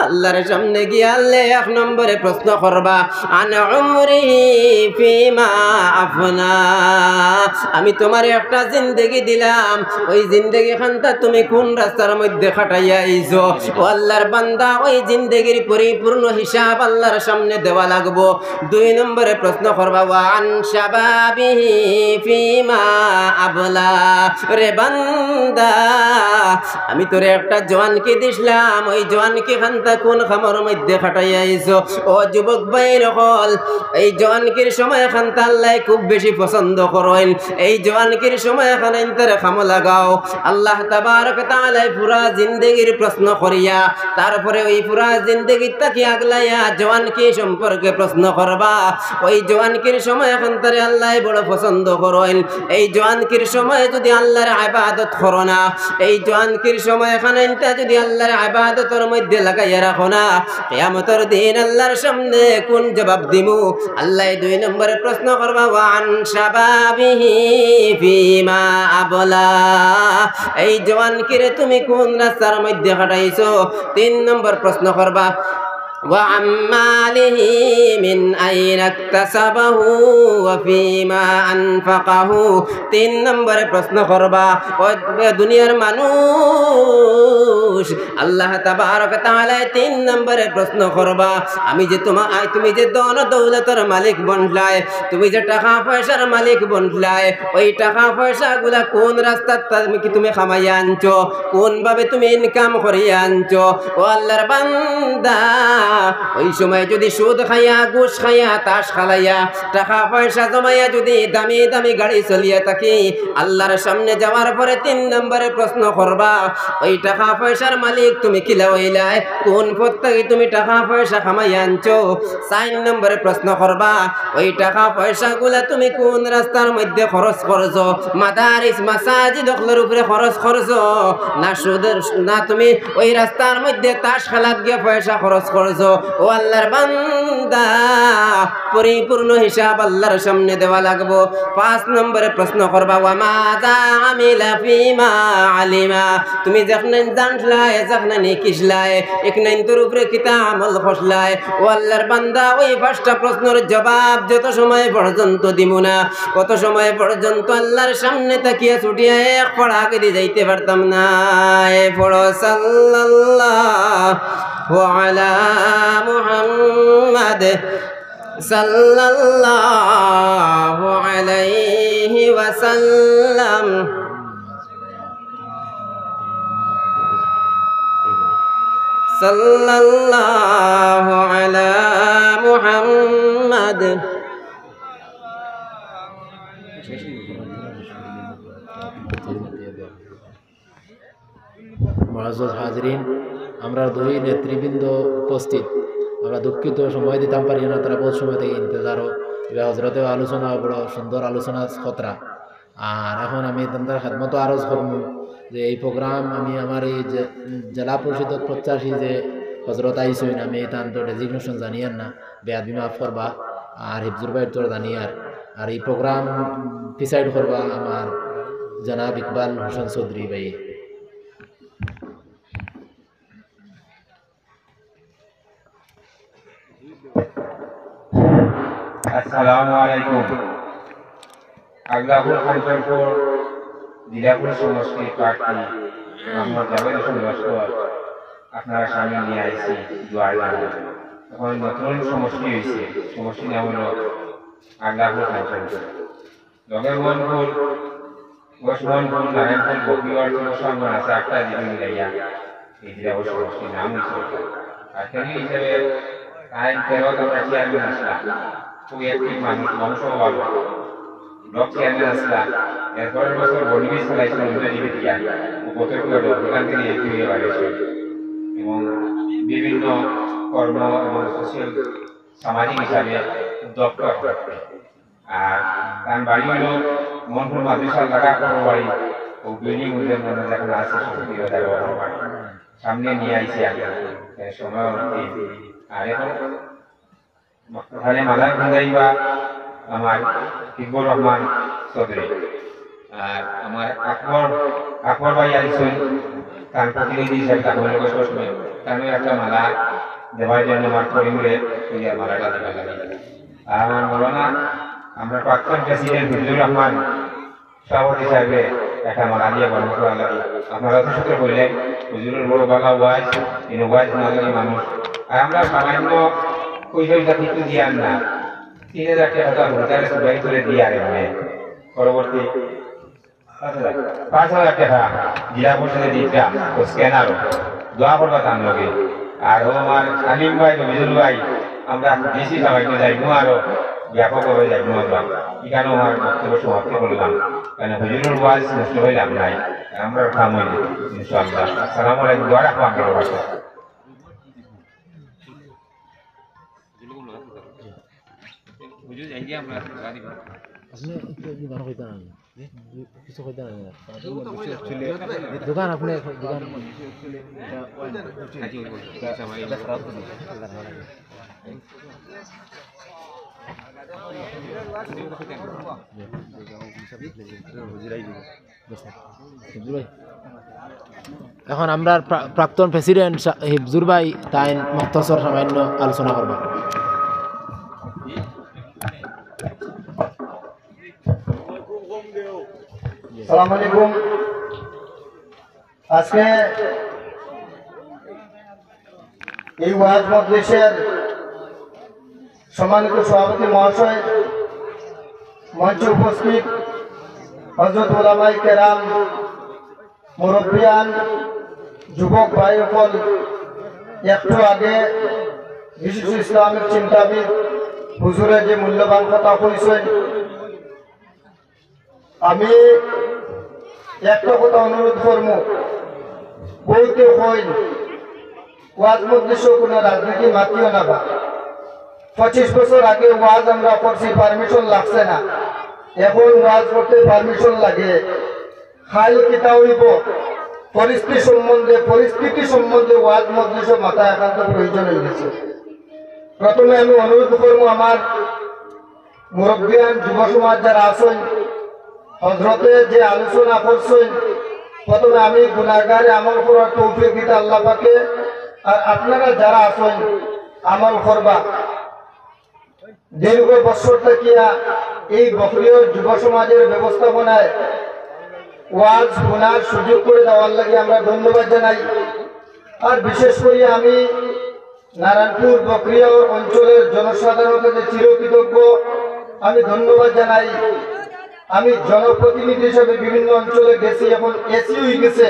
আল্লাহর সামনে গিয়া আল্লায় এক নম্বরে প্রশ্ন করবা, "আন উমরিহি ফিমা আফনা।" আমি তুমারে একটা জিন্দেগি দিলাম, ওই জিন্দেগি খানতা তুমি কুন রাস্তার মধ্যে কাটাইয়া আইছো? ও আল্লাহর বান্দা, ওই জিন্দেগির পরিপূর্ণ হিসাব আল্লাহর সামনে দেওয়া লাগবো। দুই নম্বরে প্রশ্ন করবা, "ওয়া আন শাবাবিহি ফিমা আবলা।" রে বান্দা, আমি তোরে একটা জোয়ানকি দিছলাম, ওই জোয়ানকি খানতা কুন কামর মধ্যে কাটাইয়া আইছো? ও যুবক ভাইর অকল, এই জোয়ানকির সময় খানতা আল্লায় খুব বেশি পছন্দ করইন। এই জোয়ানকির সময় খানাইন্তরে কামো লাগাও। আল্লাহ তাবারাকা ওয়া তাআলায় পুরা জিন্দেগির প্রশ্ন করিয়া, তারপরে ওই পুরা জিন্দেগির থাকি আগলাইয়া জোয়ানকি সম্পর্কে প্রশ্ন করবা। ওই জোয়ানকির সময় খানতারে আল্লায় বড় পছন্দ করইন। এই জোয়ানকির সময় যুদি আল্লাহর ইবাদত করো না, এই জোয়ানকির সময় খানাইন্তা যুদি আল্লাহর ইবাদতর মধ্যে লাগাইয়া রাখো না, কিয়ামতর দিন আল্লাহর সামনে কুন জবাব দিমু? আল্লায় দুই নম্বরে প্রশ্ন করবা, "ওয়া আন শাবাবিহি ফিমা আবলা।" এই জোয়ানকিরে তুমি কুন রাস্তার মধ্যে কাটাইছো? তিন নম্বর প্রশ্ন করবা, "ওয়া আন মালিহি মিন আইনা ইকতাসাবাহু ওয়া ফিমা আনফাকাহু।" তিন নম্বরে প্রশ্ন করবা, ও দুনিয়ার মানুষ, আল্লাহ তাবারাকা ওয়া তাআলায় তিন নম্বরে প্রশ্ন করবা, আমি যে তোমা-, আ, তুমি যে ধন দৌলতর মালিক বনলায়, তুমি যে টাকা পয়সার মালিক বনলায়, ওই টাকা পয়সাগুলা কুন রাস্তাত তুমি কি তুমি কামাইয়া আনছো? কুন ভাবে তুমি ইনকাম করিয়া আনছো? ও আল্লাহর বান্দা, ওই সময় যুদি সুদ খাইয়া, ঘুষ খাইয়া, তাস খেলাইয়া, টাকা পয়সা জমাইয়া যুদি দামি দামি গাড়ি চলিয়া থাকি, আল্লাহর সামনে যাওয়ার পরে তিন নম্বরে প্রশ্ন করবা, ওই টাকা পয়সার মালিক তুমি কিলা অইলায়? কুন পথ থাকি তুমি টাকা পয়সা কামাইয়া আনছো? চাইর নম্বরে প্রশ্ন করবা, ওই টাকা পয়সাগুলা তুমি কুন রাস্তার মধ্যে খরচ করছো? মাদারিস, মাসাজিদ অকলর উপরে খরচ করছো? না সুদের, না তুমি ওই রাস্তার মধ্যে তাস খেলাত গিয়া পয়সা খরচ করছো? ও আল্লাহর বান্দা, পরিপূর্ণ হিসাব আল্লাহর সামনে দেওয়া লাগবো। পাঁচ নম্বরে প্রশ্ন করবা, "ওয়া মাযা আমিলা ফীমা আলিমা?" তুমি যেখানে জানলায়, যেখানে শিখলায়, ইখানতর উপরে কিতা আমল করলায়? ও আল্লাহর বান্দা, ওই পাঁচটা প্রশ্নর জবাব যত সময় পর্যন্ত দিমু না, অত সময় পর্যন্ত আল্লাহর সামনে তাকিয়া ছুটিয়া এক পড়া আগেদি যাইতে পারতাম নায়। পড়ো, সাল্লাল্লাহু আলা মুহাম্মাদ, সাল্লাল্লাহু আলাইহি ওয়াসাল্লাম, সাল্লাল্লাহু আলা মুহাম্মাদ। মুআজ্জাজ হাজিরিন, আমরার দুই নেতৃবৃন্দ উপস্থিত। আমরা দুঃখিত, সময় দিতাম পারি না, তারা বহুত সময় থাকি ইন্তজারো। ইবা হজরতেও আলোচনা, বড় সুন্দর আলোচনা কররা। আর এখন আমি তানতার খেদমতো আরজ করমু যে এই program আমি আমার এই জে-, জেলা পরিষদর প্রত্যাশী যে হজরত আইছইন, আমি তানতর designation জানিয়ার না, বেয়াদবি মাফ করবা, আর হিফজুর ভাইর তর জানিয়ার। আর এই program preside করবা আমার জনাব ইকবাল হোসেন চৌধুরী ভাই। আসসালামু আলাইকুম। আগ্রাপুর কাঞ্চনপুর জিলাপুর সমষ্টির প্রার্থী মোহাম্মদ জাভেদ হোসেন লস্কর আপনারা সামনে নিয়ে আইছি দোয়ার জন্য। এখন নতুন সমষ্টি হয়েছে, সমষ্টি নাম হলো আগ্রাপুর কাঞ্চনপুর। লগে মোহনপুর, ওয়েস্ট মোহনপুর, নারায়ণপুর, বকুলহাট, সমষ্টি আছে আটটা জিবি মিলাইয়া। এই জিলা ওই সমষ্টির নাম হয়েছে। আর সেদিন হিসেবে তাই তেরো তথা চেয়ারম্যান আসলাম, খুবই অ্যাক্টিভ মানুষ, মানুষও ভালো। ব্লক চেয়ারম্যান আসলাম, এরপরের বছর বর্ণিবিজ খেলাইছিল, উল্টা জিবি দিয়া, ও কত করে ওখান থেকে এমপি হয়ে বাড়িয়েছে। এবং বিভিন্ন কর্ম এবং সোশ্যাল সামাজিক হিসাবে উদ্যোক্তা করতে। আর তার বাড়ি হলো মনপুর মাদ্রাসার লাগা, বড় বাড়ি, ও বিল্ডিং ওদের মধ্যে যেখানে আছে, সত্যি কথা বড় বাড়ি। সামনে নিয়ে আইছি আমি, তাই সময় অনেক। আর এখন ওখানে মালা গুন্দাইবা আমার হিব্বুর রহমান চৌধুরী। আর আমার আকবর, আকবর ভাই আইছইন, তার প্রতিনিধি হিসাবে তার মনে কষ্ট শুনে, তার একটা মালা দেওয়ার জন্য আমার পরিবারে ওই মালাটা দেওয়া লাগে। আর আমার মৌলানা, আমরা প্রাক্তন প্রেসিডেন্ট হিব্বুর রহমান সভাপতি সাহেবে একটা মালা দিয়ে বরণ করা লাগে। আপনারা তো সূত্র বললেন, হুজুরের বড় বালা ওয়াজ, তিনি ওয়াজ না লাগে মানুষ। আর আমরা সামান্য পয়সা পয়সা কিছু দিয়ার না, তিন হাজার টাকা তার ভোটারে সবাই করে দিয়ে আর এমনি পরবর্তী পাঁচ হাজার টাকা জেলা পরিষদে দিতাম, ও স্ক্যানারও দোয়া করবা তার লগে। আর ও আমার আলিম ভাই, রবিজুল ভাই, আমরা বেশি সবাইকে যাইবো, আরো ব্যাপকভাবে যাইবো আমরা। এখানে আমার বক্তব্য সমাপ্ত করলাম, কারণ হুজুরের ওয়াজ নষ্ট হইলাম নাই, আমরা কাম হইল, ইনশাআল্লাহ। আসসালামু আলাইকুম, দোয়া রাখবো আপনার পাশে। আপনি একটু দোকান কইতে না, কিছু কইতে না। দোকান আপনি দোকান। এখন আমরা প্রা-, প্রাক্তন প্রেসিডেন্ট সা-, হিফজুর ভাই তাইন মুখতসর সামান্য আলোচনা করবা। আসসালামু আলাইকুম। আজকে এই ওয়াজ মজলিসের সম্মানিত সভাপতি মহাশয়, মঞ্চে উপস্থিত হযরত উলামায়ে কেরাম, মুরব্বিয়ান, যুবক ভাই সকল, একটু আগে বিশিষ্ট ইসলামিক চিন্তাবিদ হুজুরে যে মূল্যবান কথা কইছইন, আমি একটা কথা অনুরোধ করমু, বউতে কইন, ওয়াজ মজলিসো কোনো রাজনীতি মাতিও না বা। পঁচিশ বছর আগে ওয়াজ আমরা করছি, পারমিশন লাগছে না, এখন ওয়াজ করতে পারমিশন লাগে। খাইল কিতা হইব, পরিস্থিতি সম্বন্ধে, পরিস্থিতি সম্বন্ধে ওয়াজ মজলিসো মাতা একান্ত প্রয়োজন হয়ে গেছে। প্রথমে আমি অনুরোধ করবো আমার মুরব্বিয়ান যুব সমাজ যারা আছইন, হজরতে যে আলোচনা করছইন, প্রথমে আমি গুনাহগারে আমল করার তৌফিক দিতা আল্লাহ পাকে, আর আপনারা যারা আছইন আমল করবা। দীর্ঘ বছর থাকিয়া এই বখরিয়র যুব সমাজের ব্যবস্থাপনায় ওয়াজ শোনার সুযোগ করে দেওয়ার লাগি আমরা ধন্যবাদ জানাই। আর বিশেষ করে আমি নারায়ণপুর বখরিয়র অঞ্চলের জনসাধারণের কাছে চিরকৃতজ্ঞ। আমি ধন্যবাদ জানাই। আমি জনপ্রতিনিধি হিসেবে বিভিন্ন অঞ্চলে গেছি, এখন এসি হয়ে গেছে।